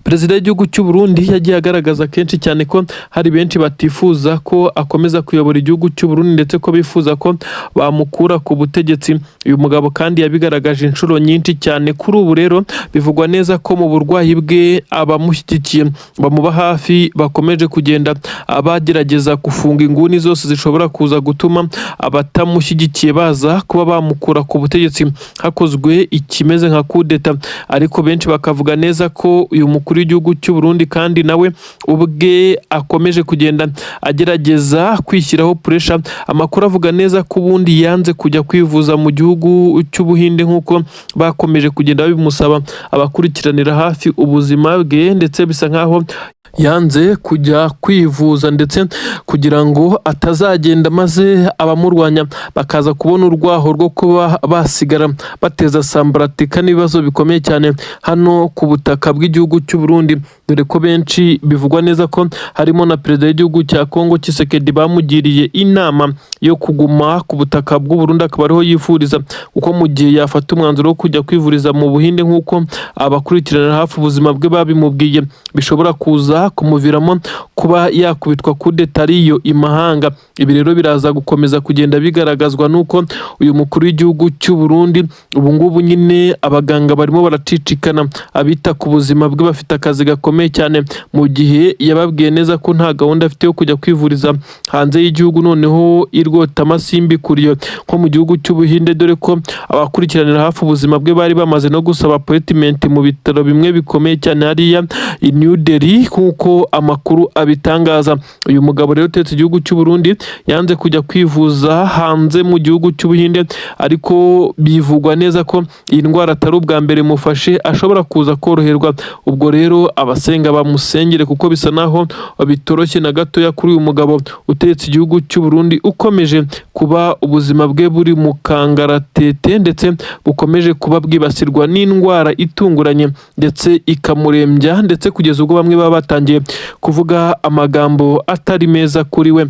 Perezida w'igihugu cy'u Burundi yagiye agaragaza kenshi cyane ko hari benshi batifuza ko akomeza kuyobora igihugu cy'u Burundi, ndetse ko bifuza ko bamukura ku butegetsi. Uyu mugabo kandi yabigaragaje inshuro nyinshi cyane. Kuri ubu rero bivugwa neza ko mu burwayi bwe abamushyigikiye bamuba hafi bakomeje kugenda bagerageza gufunga inguni zose zishobora kuza gutuma abatamushyigikiye baza kuba bamukura ku butegetsi hakozwe ikimeze nka kudeta. Ariko benshi bakavuga neza ko uyu Uyu mukuru w'igihugu cy'u Burundi kandi nawe ubwe akomeje kugenda agerageza kwishyiraho pressure. Amakuru avuga neza ko ubundi yanze kujya kwivuza mu gihugu cy'Ubuhinde nk'uko bakomeje kugenda babimusaba abakurikiranira hafi ubuzima bwe, ndetse bisa nkaho yanze kujya kwivuza ndetse kugira ngo atazagenda maze abamurwanya bakaza kubona urwaho rwo kuba basigara bateza sambaratika n'ibibazo bikomeye cyane hano ku butaka bw'igihugu cy'u Burundi, dore ko benshi bivugwa neza ko harimo na perezida w'igihugu cya Kongo Tshisekedi bamugiriye inama yo kuguma ku butaka bw'u Burundi akaba ariho yifuriza, kuko mu gihe yafata umwanzuro wo kujya kwivuriza mu Buhinde nk'uko abakurikiranira hafi ubuzima bwe babimubwiye, bishobora kuza kumuviramo kuba yakubitwa kudeta ariyo imahanga. Ibi rero biraza gukomeza kugenda bigaragazwa n'uko uyu mukuru w'igihugu cy'u Burundi ubu ngubu nyine abaganga barimo baracicikana, abita ku buzima bwe bafite akazi gakomeye cyane, mu gihe yababwiye neza ko nta gahunda afite yo kujya kwivuriza hanze y'igihugu, noneho irwotamasimbi kuriyo nko mu gihugu cy'Ubuhinde, dore ko abakurikiranira hafi ubuzima bwe bari bamaze no gusaba appointment mu bitaro bimwe bikomeye cyane hariya i New Delhi nk'uko amakuru abitangaza. Uyu mugabo rero utetse igihugu cy'u Burundi yanze kujya kwivuza hanze mu gihugu cy'Ubuhinde, ariko bivugwa neza ko iyi ndwara atari ubwa mbere mufashe, ashobora kuza koroherwa. Ubwo rero abasenga bamusengere kuko bisa naho bitoroshye na gatoya kuri uyu mugabo utetse igihugu cy'u Burundi, ukomeje kuba ubuzima bwe buri mu kangaratete ndetse bukomeje kuba bwibasirwa n'indwara itunguranye ndetse ikamurembya, ndetse kugeza ubwo bamwe baba batangiye kuvuga amagambo atari meza kuri we.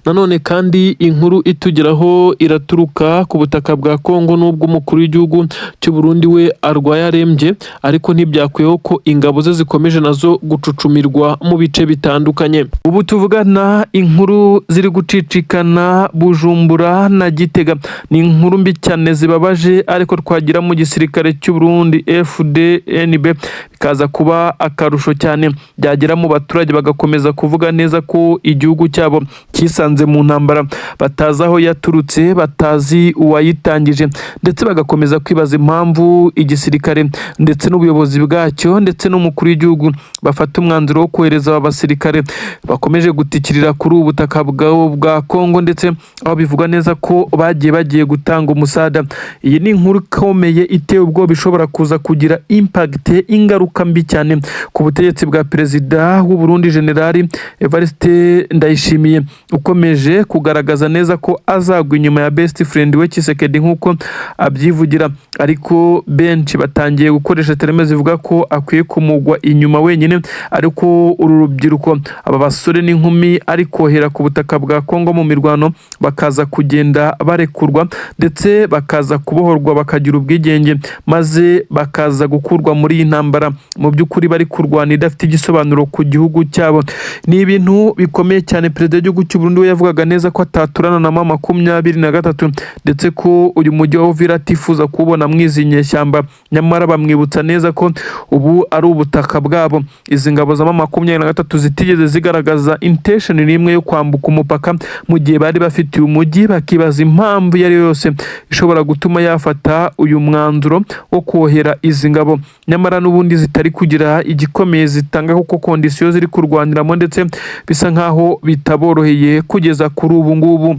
Nanone kandi inkuru itugeraho iraturuka ku butaka bwa Kongo, n'ubwo umukuru w'igihugu cy'u Burundi we arwaye arembye, ariko ntibyakwiyeho ko ingabo ze zikomeje nazo gucucumirwa mu bice bitandukanye. Ubu tuvugana inkuru ziri gucicikana Bujumbura na Gitega ni inkuru mbi cyane zibabaje, ariko twagira mu gisirikare cy'u Burundi FDNB bikaza kuba akarusho cyane, byagera mu baturage bagakomeza kuvuga neza ko igihugu cyabo cyisanze mu ntambara batazi aho yaturutse, batazi uwayitangije, ndetse bagakomeza kwibaza impamvu igisirikare ndetse n'ubuyobozi bwacyo ndetse n'umukuru w'igihugu bafata umwanzuro wo kohereza aba basirikare bakomeje gutikirira kuri ubu butaka bwa Kongo, ndetse aho bivugwa neza ko bagiye gutanga umusada. Iyi ni inkuru ikomeye iteye ubwoba ishobora kuza kugira impact, ingaruka mbi cyane ku butegetsi bwa perezida w'u Burundi General Evariste Ndayishimiye, ukomeje kugaragaza neza ko azagwa inyuma ya best friend we Tshisekedi nk'uko abyivugira, ariko benshi batangiye gukoresha terme zivuga ko akwiye kumugwa inyuma wenyine. Ariko uru rubyiruko, aba basore n'inkumi ari kohera ku butaka bwa Kongo mu mirwano, bakaza kugenda barekurwa ndetse bakaza kubohorwa bakagira ubwigenge, maze bakaza gukurwa muri iyi ntambara mu by'ukuri bari kurwana idafite igisobanuro ku gihugu cyabo. Ni ibintu bikomeye cyane. Perezida w'igihugu cy'u Burundi we yavugaga neza ko ataturana na M23, ndetse ko uyu mujyi wa Uvira atifuza kuwubona mwizi nyeshyamba, nyamara bamwibutsa neza ko ubu ari ubutaka bwabo. Izi ngabo za M23 zitigeze zigaragaza intention n'imwe yo kwambuka umupaka mu gihe bari bafitiye umujyi, bakibaza impamvu iyo ari yo yose ishobora gutuma yafata uyu mwanzuro wo kohera izi ngabo, nyamara n'ubundi zitari kugira igikomeye zitanga kuko condition ziri kurwaniramo ndetse bisa nkaho bitaboroheye kugeza kuri ubu ngubu.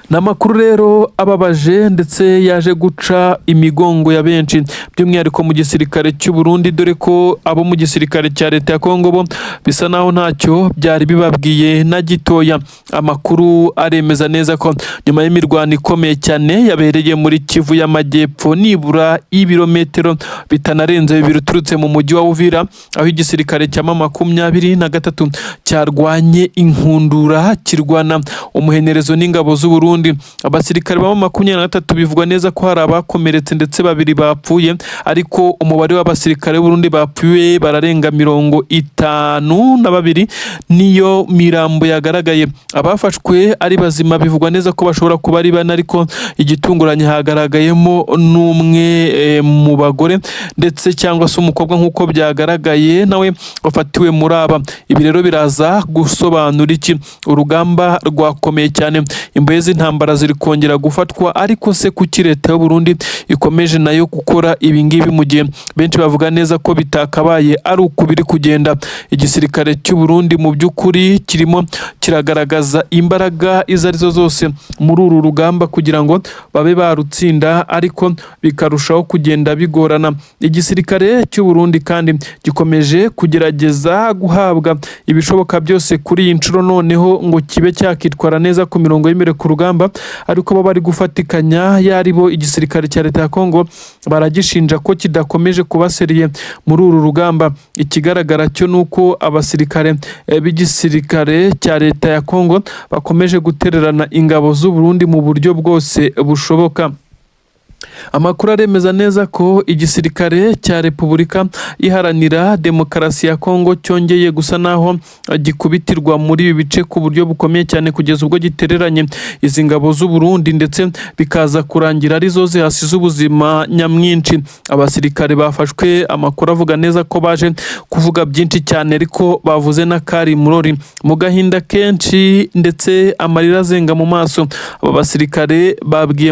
Ni amakuru rero ababaje ndetse yaje guca imigongo ya benshi, by'umwihariko mu gisirikare cy'u Burundi, dore ko abo mu gisirikare cya leta ya Kongo bo bisa naho ntacyo byari bibabwiye na gitoya. Amakuru aremeza neza ko nyuma y'imirwano ikomeye cyane yabereye muri Kivu y'Amajyepfo, nibura ibirometero bitanarenze 2 uturutse mu mujyi wa Uvira, aho igisirikare cya M23 cyarwanye inkundura, kirwana umuhenerezo n'ingabo z'u Burundi. Abasirikare ba M23 bivugwa neza ko hari abakomeretse ndetse babiri bapfuye, ariko umubare w'abasirikare b'Uburundi bapfuye bararenga 52, niyo mirambo yagaragaye. Abafashwe ari bazima bivugwa neza ko bashobora kuba ari bane, ariko igitunguranye hagaragayemo n'umwe mu bagore ndetse cyangwa se umukobwa nk'uko byagaragaye nawe wafatiwe muri aba. Ibi rero biraza gusobanura iki? Urugamba rwakomeye cyane, imbohe z'intambara Intambara ziri kongera gufatwa, ariko se kuki leta y'u Burundi ikomeje nayo gukora ibi ngibi, mu gihe benshi bavuga neza ko bitakabaye ari uku biri kugenda? Igisirikare cy'u Burundi mu by'ukuri kirimo kiragaragaza imbaraga izo arizo zose muri uru rugamba kugira ngo babe barutsinda, ariko bikarushaho kugenda bigorana. Igisirikare cy'u Burundi kandi gikomeje kugerageza guhabwa ibishoboka byose kuri iyi nshuro noneho ngo kibe cyakitwara neza ku mirongo y'imbere ku rugamba, ariko bo bari gufatikanya yaribo igisirikare cya leta ya Kongo baragishinja ko kidakomeje kuba sérieux muri uru rugamba. Ikigaragara cyo ni uko abasirikare b'igisirikare cya leta ya Kongo bakomeje gutererana ingabo z'u Burundi mu buryo bwose bushoboka. Amakuru aremeza neza ko igisirikare cya Repubulika Iharanira Demokarasi ya Kongo cyongeye gusa naho gikubitirwa muri ibi bice ku buryo bukomeye cyane, kugeza ubwo gitereranye izi ngabo z'u Burundi, ndetse bikaza kurangira arizo zihasize ubuzima nyamwinshi. Abasirikare bafashwe, amakuru avuga neza ko baje kuvuga byinshi cyane, ariko bavuze n'akari murori mu gahinda kenshi ndetse amarira azenga mu maso. Aba basirikare babwiye